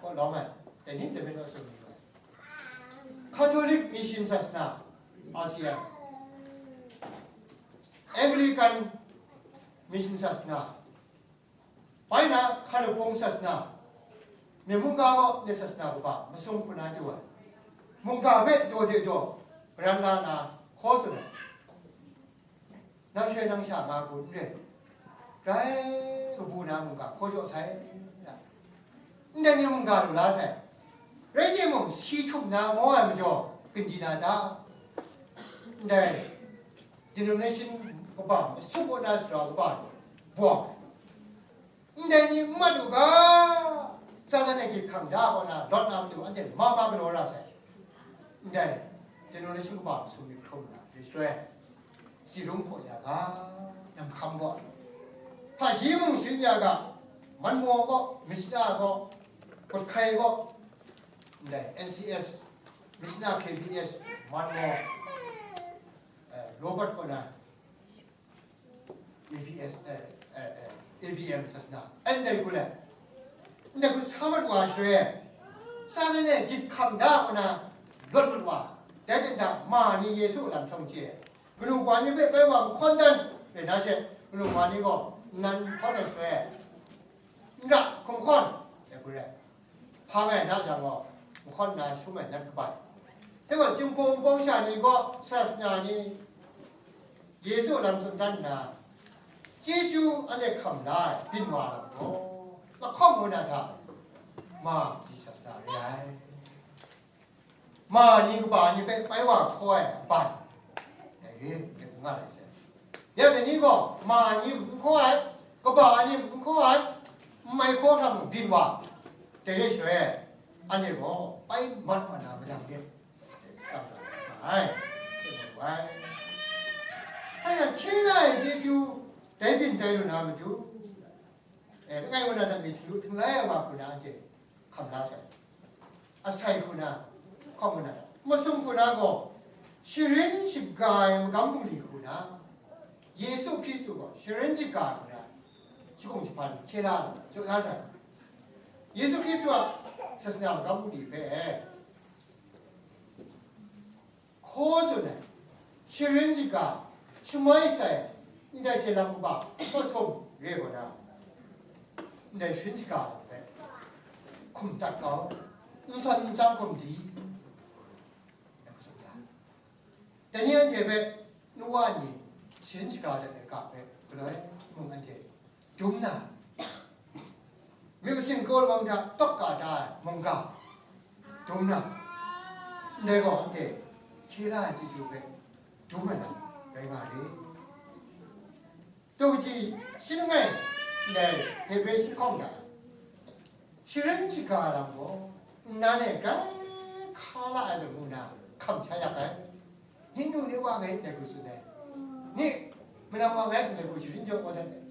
kaw lawm ai, dai ni hte hpe naw tsun lu ai. Catholic Mission Sasana, R C M, Anglican Mission Sasana, bai na, hkalupung sasana, myen mungga gaw myit sasana kaba masum hku na du ai. Mungga hpe daw hte daw, garan la na, hkaw tsun ai. Nang shaloi nang sha nga kun n re, grai kabu na mungga hkaw jaw sai. Ndai ni mungga lu la sai. Rai timung, si htum na maw ai majaw, gandi na ta? Ndai denomination kaba, masum kaw na sara kaba, bawng ai. Ndai ni n mat u ga, Satan e gyit hkang da kaw na, lawt na matu anhte ma ma galaw ra sai. Ndai denomination kaba masum myit hkrum na, dai shaloi, tsi rung hpaw ya ga, nang hkam gaw, hpaji mung sharin ya ga, Manmaw gaw, Misna gaw, Kut Hkai gaw, ndai N C S, Misna K B S, Manmaw, eh, Robert kaw na, A B S, eh, eh, eh, A B M sasana, ndai hku le, ndai hku sa mat wa shaloi, Satan e gyit hkang da kaw na, lawt mat wa, dai hte nda ma ni Yesu a lam shawng chye, kanu wa ni hpe bai wa mahkawn dan rai na she, kanu wa ni gaw nnan hkawn ai shaloi, n ra, hkum hkawn, dai hku rai. Hpang ai na jang gaw, mahkawn na shum ai nat kabai. Dai gaw, Jinghpaw Wunpawng sha ni gaw, sasana ni, Yesu a lam tsun dan nna, chyeju anhte hkam la ai, byin wa ai lam gaw, lahkawng ngu na hta, ma kaji sasana re ai. Ma ni kaba ni hpe bai wa hkaw ai aban, dai re, dai hku nga lai sai. Ya dai ni gaw, ma ni n hkaw ai, kaba ni n hkaw ai, n mai hkaw hkra mung byin wa, dai re shaloi, anhte gaw bai mat wa na madang de, dai hkam ra nga ai, dai mat wa ai. Bai na hkye la ai chyeju, dai byin tai lu na matu, e, langai wa na hta mi htinglu htinglai ai wa hku na anhte hkam la sai. Asai hku na, hkawm hku na, masum hku na gaw, sharin shaga ai magam bungli hku na, Yesu Hkristu gaw sharin shaga hku na, shakung jahpan hkye la lu, jaw la sai. Yesu Hkristu a sasana magam bungli hpe, hkaw tsun ai, sharin shaga, shamai sai, ndai hte lam kaba, masum re gaw na, ndai sharin shaga lam hpe hkum dat kau, n sawn n tsang hkum di, dai ni anhte hpe, nu wa ni sharin shaga dat ai ga hpe, galoi mung anhte dum na, myit masin kraw lawang hta tawk ka da ai mungga dum na, ndai gaw anhte hkye la ai chyeju hpe dum ai lam rai nga re. Daw kaji shi langai ndai Hebre shi lahkawng hta, sharin shaga lam gaw nnan e grai hka la ai zawn ngu na hkam sha yak ai. Ni nu ni wa ngai ndai hku tsun ai. Ni manang wa ngai ndai hku sharin jaw kau dat ai.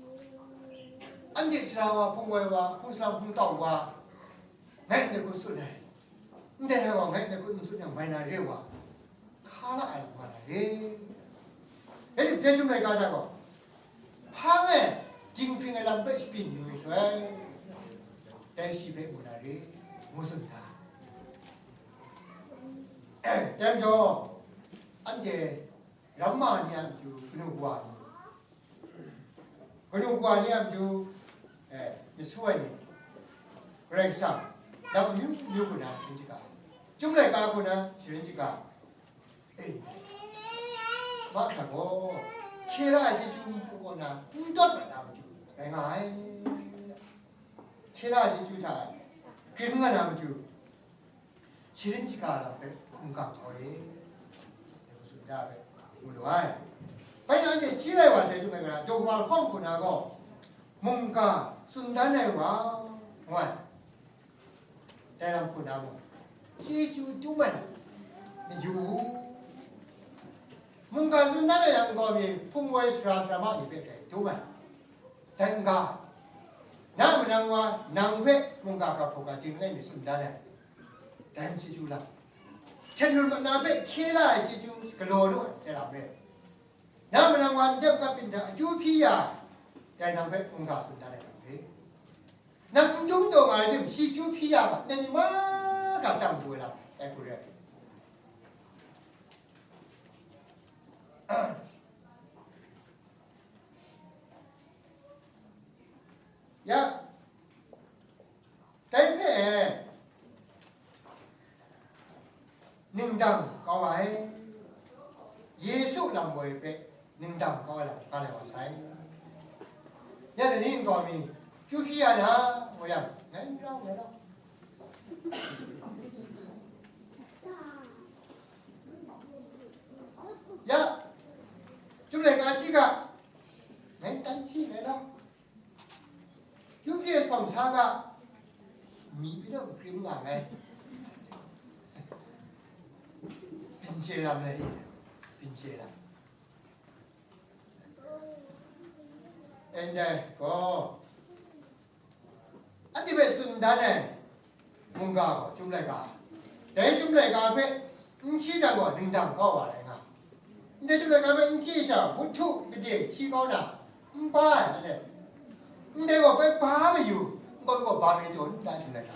Anhte sara wa, hpung wai wa, hpung salang, hpung tau wa, ngai ndai hku tsun ai. Ndai hta gaw ngai ndai hku n tsun yang mai na re wa, hka la ai lam nga na re. Rai tim, dai Chyum laika hta gaw, hpang e dinghpring ai lam hpe shabyin yu ai shaloi, dai shi hpe mu na re, ngu tsun hta. Dai majaw, anhte ramma ni a matu, kanu kawa ni, kanu kawa ni a matu, eh, masu ai ni, Karai Kasang, lam amyu myu hku na sharin shaga, Chyum laika hku na sharin shaga, eh, mahkra gaw, hkye la ai chyeju n hpu kaw na, n dawt mat na matu rai nga ai. Hkye la ai chyeju hta grin nga na matu, sharin shaga lam hpe hkungga kau e, ngu tsun da ai hpe mu lu ai. Bai na, anhte hti lai wa sai, Chyum laika na daw wa lahkawng hku na gaw, mungga tsun dan ai wa, ngu ai. Dai lam hku na mung, chyeju dum ai lam mayu u. Mungga tsun dan ai yang gaw mi hpung woi sara sara ma ni hpe dai dum ai. Dai n-ga, na manang wa nang hpe mungga ga hpaw ga ting langai mi tsun dan ai. Dai n chyeju lam, hten run mat na hpe hkye la ai chyeju galaw lu ai dai lam re. Na manang wa ndep kap byin hta akyu hpyi ya ai, dai nang hpe mungga tsun dan ai lam re. Nang n dum taw nga ai tim, shi akyu hpyi ya ga, ndai ni mahkra tang du ai lam, dai hku re. Ya, dai hpe ningdang kau ai, Yesu lam woi hpe ningdang kau ai lam nga lai wa sai. Ya dai ni nkau mi, kyu hpyi ya na, ngu yang, ngai n rau, ngai rau. Ya, Chyum laika hti ga, ngai n tan hti, ngai rau. Kyu hpyi ai hpawng sa ga, mi pyi naw makrim nga ai. Byin chye lam lai i, byin chye lam. Ndai gaw, anhte hpe tsun dan ai mungga gaw Chyum laika, dai Chyum laika hpe n hti jang gaw, ningdang kau wa rai nga. Ndai Chyum laika hpe n hti sha, wut htu gade hti kau na, n ba ai, anhte. Ndai gaw bai ba mayu, n gaw, n gaw ba mai taw n ta Chyum laika.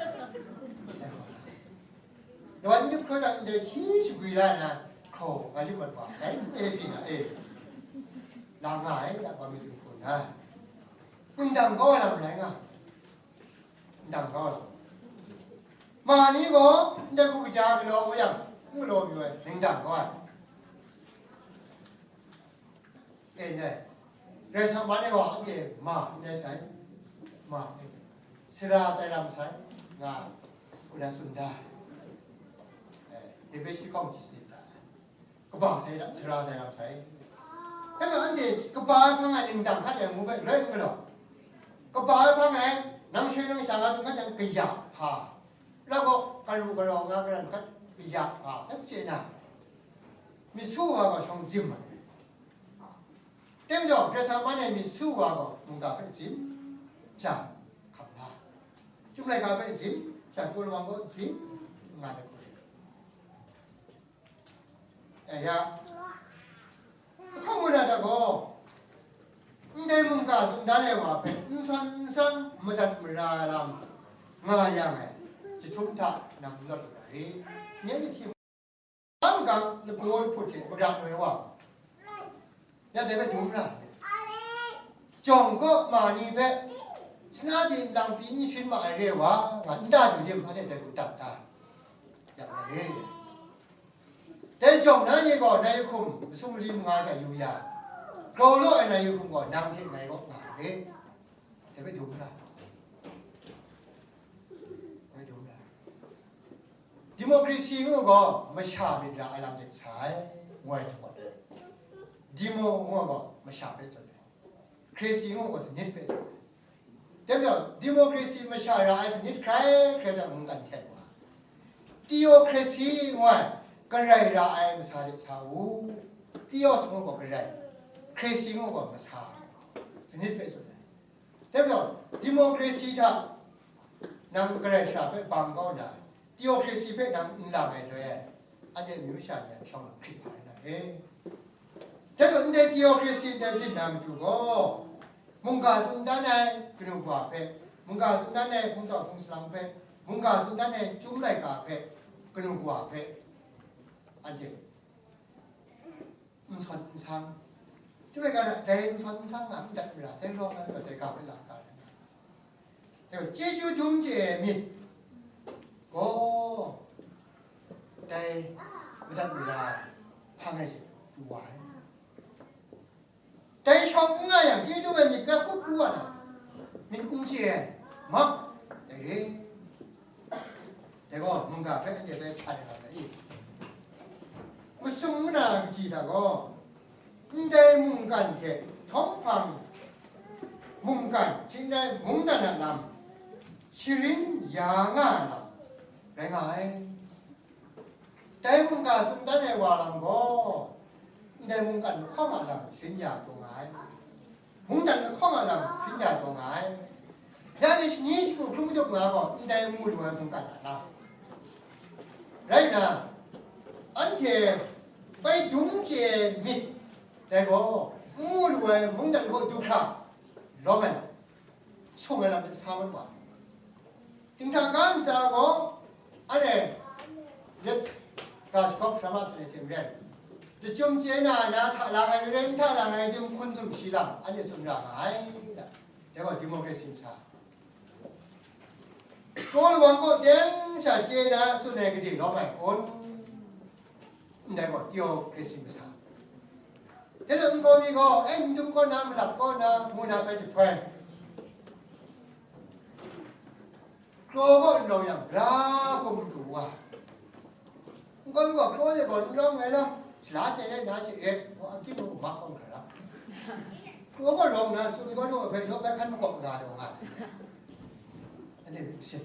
Lawan n dip hkra jang, ndai hti shagwi la na, hkraw nga yu mat wa, dai n e byin na e, la nga ai, ya ba mai taw hkra na, ningdang kau ai lam rai nga. Ningdang kau ai lam. Ma ni gaw ndai hku kaja galaw u yang, n galaw mayu ai, ningdang kau ai. E, ndai Karai Kasang man e gaw, anhte ma n rai sai, ma n rai sai, sara tai lam sai, nga, hku na tsun da. E, David shi hkawng hti sanit da. Kaba sai da, sara sai lam sai. Dai majaw, anhte kaba ai hpang e ningdang hkat ai ngu hpe rai n galaw. Kaba ai hpang e, nang shoi nang sha nga tsun hkat yang, kaya hpa, la gaw, karu karau nga karan hkat, kaya hpa, hta chye na, myit su wa gaw shawng zim ai. Dai majaw, Karai Kasang man e myit su wa gaw, mungga hpe zim, sha hkam la, Chyum laika hpe zim, sha hku lamang gaw zim, nga dat hku. E ya, ahkang ngu na hta gaw, ndai mungga tsun dan ai wa hpe n san n san, madat mara ai lam nga yang e, jahtum hta nang n lawt lu na rit? Nye ni hti, hpa magang lagaw ai hput hte magrat noi wa, ya dai hpe dum ra ai. Jawng kaw ma ni hpe, suna pyi, nlang pyi n sharin ma ai re wa, nga nta du dim, anhte dai hku dat da, ya nga re. Dai jawng na ni gaw nai hkum masum mali manga sha yu ya, grau law ai nai hkum gaw nang hte ngai kaw nga ai re. Dai hpe dum ra, dai hpe dum ra. Democracy ngu gaw masha myit ra ai lam hte sa ai, ngu ai hte gaw, demo ngu gaw masha hpe tsun ai, cracy ngu gaw sanit hpe tsun ai. Dai majaw, democracy masha ra ai sanit hkrai hkrai jang mungkan hten wa, theocracy ngu ai, Karai ra ai masa hte sa u. Theos ngu gaw Karai, cracy ngu gaw masa, sanit hpe tsun ai. Dai majaw, democracy hta nang Karai sara hpe bang kau nna, theocracy hpe nang n lang ai loi e, anhte amyu sha ni a shawng lam hkrit hpa rai na re. Dai majaw, ndai theocracy ndai byin na matu gaw, mungga tsun dan ai kanu kawa hpe, mungga tsun dan ai hpung tau hpung salang hpe, mungga tsun dan ai Chyum laika hpe, kanu kawa hpe, Anhte n sawn n sang, chyum laika hta dai n sawn n sang nga n dat mara, sai rawng ai, dai ga hpe la ga ai. Dai gaw, chyeju dum chye ai myit gaw dai madat mara hpang ai hte du wa ai. Dai shawng n nga yang, chyeju dum ai myit bai hkup hku wa na, myit n chye ai, mak, dai re. Dai gaw, mungga hpe anhte bai htan ai lam ai. Masum mana kaji hta gaw, ndai mungkan hte htawng hpang mungkan, shing rai mungdan a lam sharin ya nga ai lam rai nga ai. Dai mungga sumdan ai wa lam gaw, ndai mungkan lahkawng a lam sharin ya taw nga ai. Mungdan lahkawng a lam sharin ya taw nga ai. Ya ni shani shagu hkrum majup nga gaw, ndai mu lu ai mungkan a lam. Rai nna, anhte bai dum chye ai myit dai gaw, n mu lu ai mungdan kaw du hkra lawm ai lam, sung ai lam hte sa mat wa. Dinghta ga ntsa gaw, anhte yet ga shagawp sharam a tsun ai hte maren, lachyum chye na na hta lang ai maren, hta lang ai dim hkun sumshi lam, anhte tsun ra nga ai. Dai gaw democracy ntsa. Kraw lawang kaw teng sha chye na tsun ai gade lawm ai kun? Ndai gaw theokrasi masa. Dai gaw nkau mi gaw, e, n dum kaw na, malap kaw na, mu na bai jahpoi. Kraw gaw n rawng yang, ra hkum du wa. Nkau mi gaw, kraw de gaw n rawng ai lam, sala chye rai na chye rai, gaw, a king gaw mak kawng hkra lam. Kraw gaw rawng na, tsun gaw nu, hpe jaw bai hkan makawp na, daw nga. Anhte sin.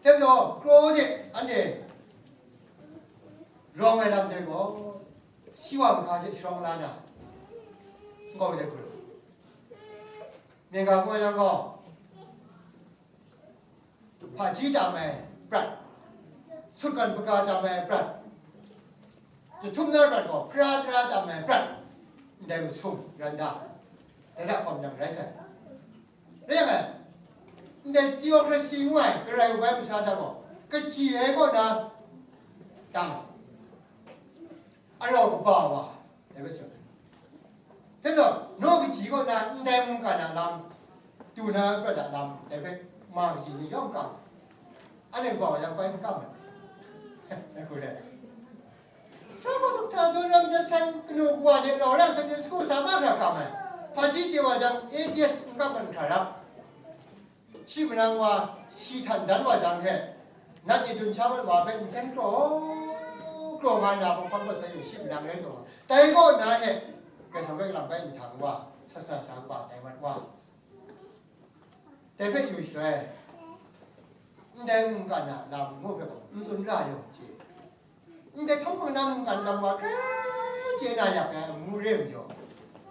Dai majaw, kraw de, anhte rawng ai lam dai gaw, si wa mahka hte sharawng la na, nkau de hkru. Myen ga hpung yang gaw, hpaji tam ai prat, sutgan hpaga tam ai prat, jahtum na prat gaw, pra tara tam ai prat, ndai masum, randa, dai hta hkawm yang rai sai. Rai yang e, ndai theokrasi ngu ai, garai u bai masha hta gaw, kaji ai kaw na dang, arau kaba wa, dai hpe tsun ai. Dai majaw, naw kaji kaw na ndai mungkan a lam, du na prat a lam, dai hpe ma kaji ni yawng kam, anhte kaba wa yang bai n kam ai. Dai hku le. Sara hpatuk hta dawn ram jet san, kanu kawa hte rau ra Sunday school sa mahkra kam ai. Hpaji chye wa jang, A T S n kap ai mahkra rap. Shi manang wa, si htan dan wa jang hte, nat ni dun sha mat wa hpe nsen kraw, kraw nga na hpang hpang mat sai yu, shi manang rai taw, dai kaw na e, Karai Kasang hpe lam bai nhtang wa, sat sa sara kaba tai mat wa. Dai hpe yu shaloi, ndai mungkan a lam ngu hpe gaw, n tsun ra yawng chye. Ndai hpang hpang na mungkan lam wa grai chye na yak ai amu re ai majaw,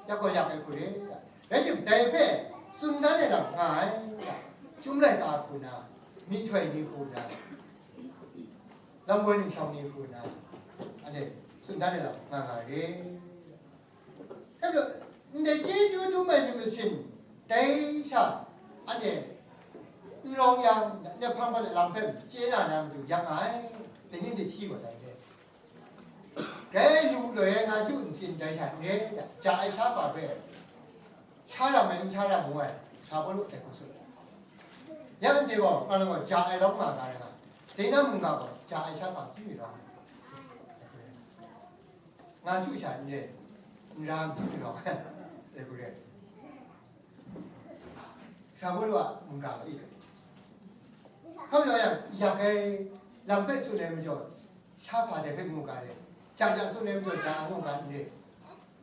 yak gaw yak ai hku re, rai tim, dai hpe tsun dan ai lam nga ai, chyum laika hku na, myihtoi ni hku na, lam woi ningshawng ni hku na, anhte tsun dan ai lam nga nga re. Dai majaw, ndai chyeju dum ai myit masin, dai sha, anhte n rawng yang, ndai hpang hpang de lam hpe chye na na matu yak nga ai, dai ni de hti gaw sai hte. Dai lu loi ai nga ju ntsin dai sha n re, ja ai sha pa hpe, sha ram ai, n sha ram ngu ai, sa Pawlu dai hku tsun ai. Ya anhte gaw, nga lang gaw, ja ai lawm nga ga ai nga, dai na mungga gaw, ja ai sha pa hti mi rawng ai. Nga chyu sha n re, n ra n hti mi rawng ai, dai hku re. Sa Pawlu a mungga gaw i dai. Hkam rawng yang, yak ai lam hpe tsun ai majaw, sha hpa dai hpe ngu ga re, ja ja tsun ai majaw, ja a ngu ga n re,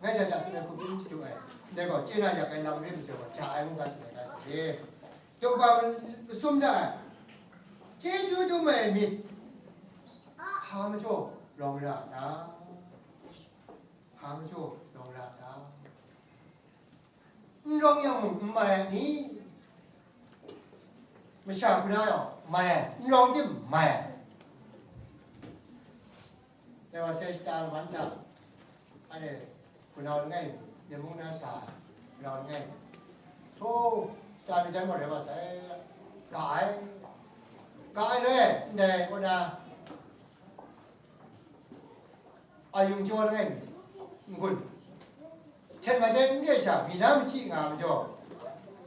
ngai ja ja tsun ai hku byin shadu ai, ndai gaw, chye na yak ai lam re majaw gaw, ja ai ngu ga tsun ai ga shadu re. Daw ba masum da ai, chyeju dum ai myit, hpa majaw rawng ra a ta? Hpa majaw rawng ra a ta? N rawng yang mung n mai ai ni? Masha hku na yawng mai ai, n rawng tim mai ai. Dai wa sai shata laman hta, anhte hpunau langai mi, Myen mung na sa hpunau langai mi, htaw, shata ni jan gaw rai wa sai, ga ai, ga ai le, ndai kaw na, A yung jaw langai mi, n-gun, hten mat ai n re sha, mi na machyi nga majaw,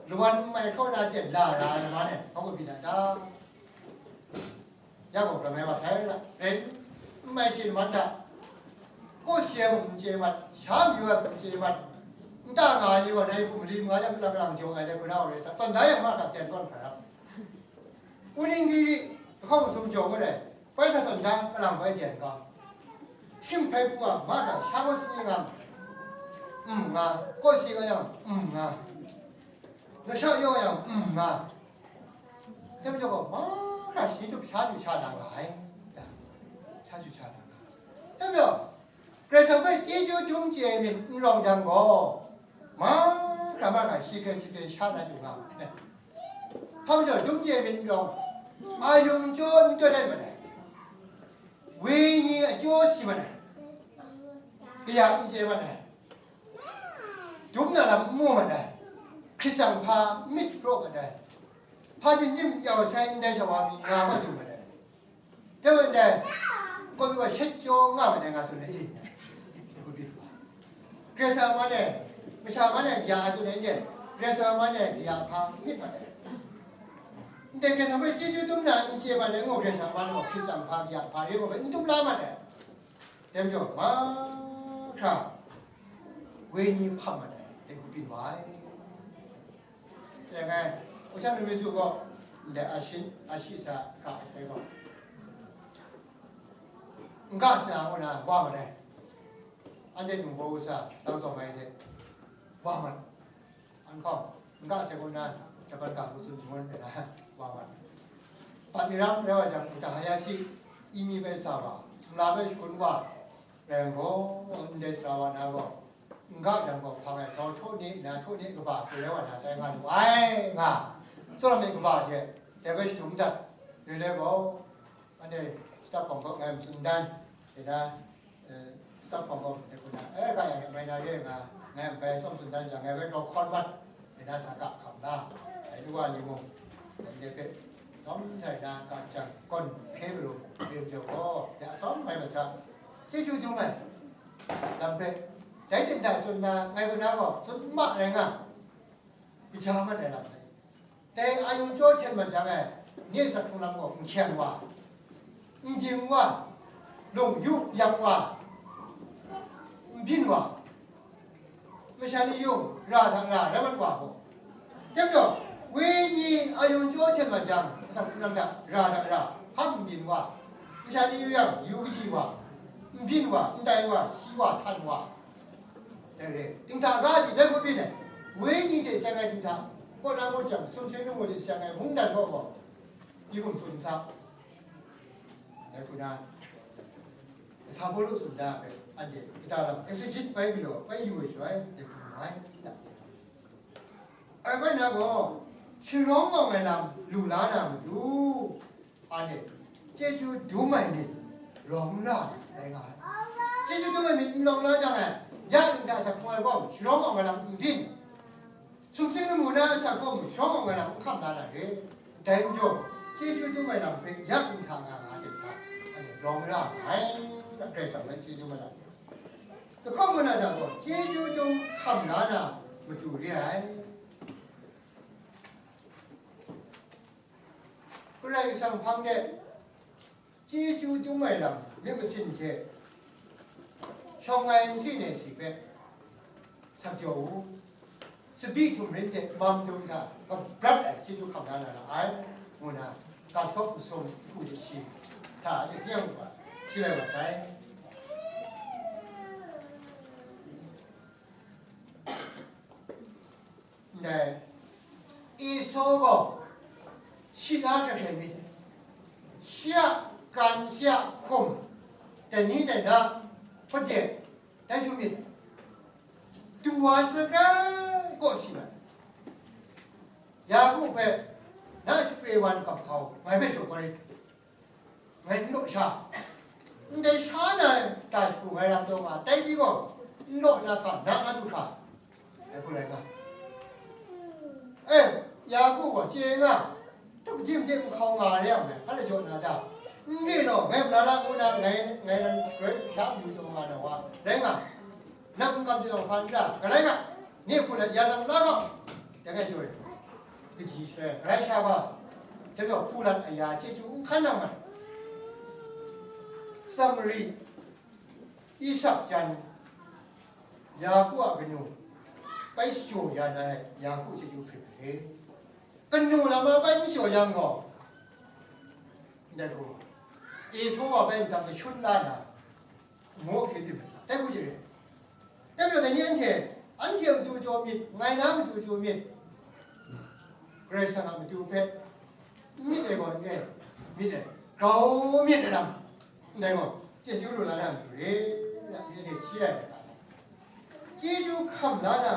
lawan n mai hkraw na ten la ra ai lam e, hkawng kabyin a ta? Ya gaw, ram ai wa sai la, ren, n mai shi laman hta, kawsi ai mung n chye mat, sha mayu ai mung n chye mat, nta nga ai ni gaw, dai hkum mali manga jang, lang lang jaw ai dai, hku na wa re sa, tawn da yang, mahkra ten tawn hkra rap. Uning giri, lahkawng masum jaw ngut ai, bai sa tawn da, kalang bai ten ga. Hkying hpai pru wa, mahkra sha gaw sani nga, mm nga, kawsi nga yang, mm nga, lasha yaw yang, mm nga. Dai majaw gaw, mahkra shi tup sha du sha na nga ai, sha du sha na nga ai. Dai majaw, Karai Kasang hpe chyeju dum chye ai myit n rawng jang gaw, mahkra mahkra shi hkren shi hkren sha na chyu nga ma ai. Hpa majaw dum chye ai myit n rawng, a yung n jaw n tawt ai mat ai, wenyi a jaw si mat ai, kaya n chye mat ai, dum na lam n mu mat ai, hkrit tsang hpa n myit shapraw mat ai, hpa byin dim yau sai ndai shawa mi nga gaw dum mat ai. Dai wa ndai, kawmyu wa shet jaw nga ma dai nga tsun ai i? Karai Kasang man e, masha man e ya a tsun ai n de, Karai Kasang man e ya hpa myit ma dai. Ndai Karai Kasang hpe chyeju dum na n chye ma dai, ngu Karai Kasang man gaw hkrit tsang hpa ya hpa re gaw n dum la ma dai. Dai majaw, mahkra wenyi hpam ma dai, dai hku byin wa ai. Teng ai, Hkristu mi su gaw, ndai a shin, a shi sa ga ai sai gaw, n ga sa na ngu na wa ma dai. Anhte nungbaw usa, tsang tsawm ai hte wa ma, an hkawm, n ga sai gaw na, Japan ga hku tsun shangun ai na, wa ma. Pat ni ram rai wa jang, Buddha Hayashi, imi bai sa wa, sumla bai shakun wa, rai gaw, ndai sara wa na gaw, n ga jang gaw, hpang e grau htaw ni nna, htaw ni kaba hku rai wa na tai nga lu ai, nga. Tsawra myit kaba hte, dai bai shadum dat, re le gaw, anhte shadap hpawng gaw ngai matsun dan, e na, eh, shadap hpawng gaw dai hku na, e, ga yang e mai na re nga, ngai bai tsawm tsun dan jang, ngai bai grau hkawn mat, e na sa ga hkam la, dai lu wa ni mung, dai hpe tsawm sai na ga jang gawn hpe galu, re majaw gaw, dai atsawm mai mat sa, chyeju dum ai lam hpe, dai ten hta tsun na, ngai kaw na gaw tsun ma ai nga, kaja mat ai lam hpe, dai a yung jaw hten mat jang e, nye asak hkrung lam gaw n hkyeng wa, n jing wa, lung yu yak wa, n byin wa, masha ni yung ra hta ra rai mat wa gaw, dai majaw, wenyi a yung jaw hten mat jang, asak hkrung lam hta ra hta ra hpam n byin wa, masha ni yu yang yu kaji wa, n byin wa, n tai wa, si wa, htan wa, dai re, dinghta ga pyi dai hku byin ai, wenyi hte seng ai dinghta, kaw na kaw jang, sumsing lamu hte seng ai mungdan kaw gaw, yi hkum tsun sa, dai hku na, Sa Pawlu tsun da ai hpe, anhte kata lam exegete bai galaw bai yu ai shaloi, dai hku mu ai, da. Ai bai na gaw, sharawng awng ai lam lu la na matu, anhte chyeju dum ai myit rawng ra ai rai nga ai. Chyeju dum ai myit n rawng la jang e, ya dinghta asak hkrung ai gaw, sharawng awng ai lam n byin. Sumsing lamu na asak gaw, sharawng awng ai lam n hkam la na re. Dai majaw, chyeju dum ai lam hpe ya dinghta nga nga ai hta, anhte rawng ra nga ai, Karai Kasang hpe chyeju dum ai lam. Lahkawng kaw na hta gaw, chyeju dum hkam la na matu re ai. Karai Kasang hpang de chyeju dum ai lam myit masin hte shawng ai nsi nai si hpe sak jaw u. Tsabyi htum rin hte mam dum hta kabrat ai chyeju hkam la na ra ai, ngu na, ga shakawn masum jahku de shi hta a hte hpyi yang u ga, shi lai wa sai. Ndai Esau gaw shi na hkrai hkrai myit, shi a kan, shi a hkum, dai ni dai na hpajet, dai hte myit, du wa shi na hkrai kaw si ai. Yaku hpe, na shapre wan kap hkau, ngai hpe jaw kau rit. Ngai n law sha, ndai sha na ta shagu ngai lam taw nga, tai pyi gaw, n law na hka, na nga du hkra, ngai hku rai nga. E, Yaku gaw chye nga, tup dim de nhkau nga re yang me, hpa jaw na ta? N re law, ngai mala na ngu na, ngai, ngai nan grai sha mayu taw nga na wa, rai nga, nang n kam jang hpa n ra, galai nga, nye hku la ya nang la gaw, dai ngai jaw rai, kaji shaloi, galai sha gaw, dai gaw hku lat aya chyeju n hkan nang ai. Samari, Isak jan, Yaku a kanu, bai shajaw ya na ai, Yaku chyeju hkrit ai. Kanu lam a bai n shaw yang gaw, ndai gaw, Esaw a bai ndang kashun la na, ngu hkrit tim, dai hku jare. Dai majaw, dai ni anhte, anhte matu jaw myit, ngai na matu jaw myit, Karai Kasang a matu hpe, n myit ai gaw n re, myit ai, grau myit ai lam, ndai gaw, chyeju lu la na matu re, na myit ai hte hti ai, chyeju hkam la na,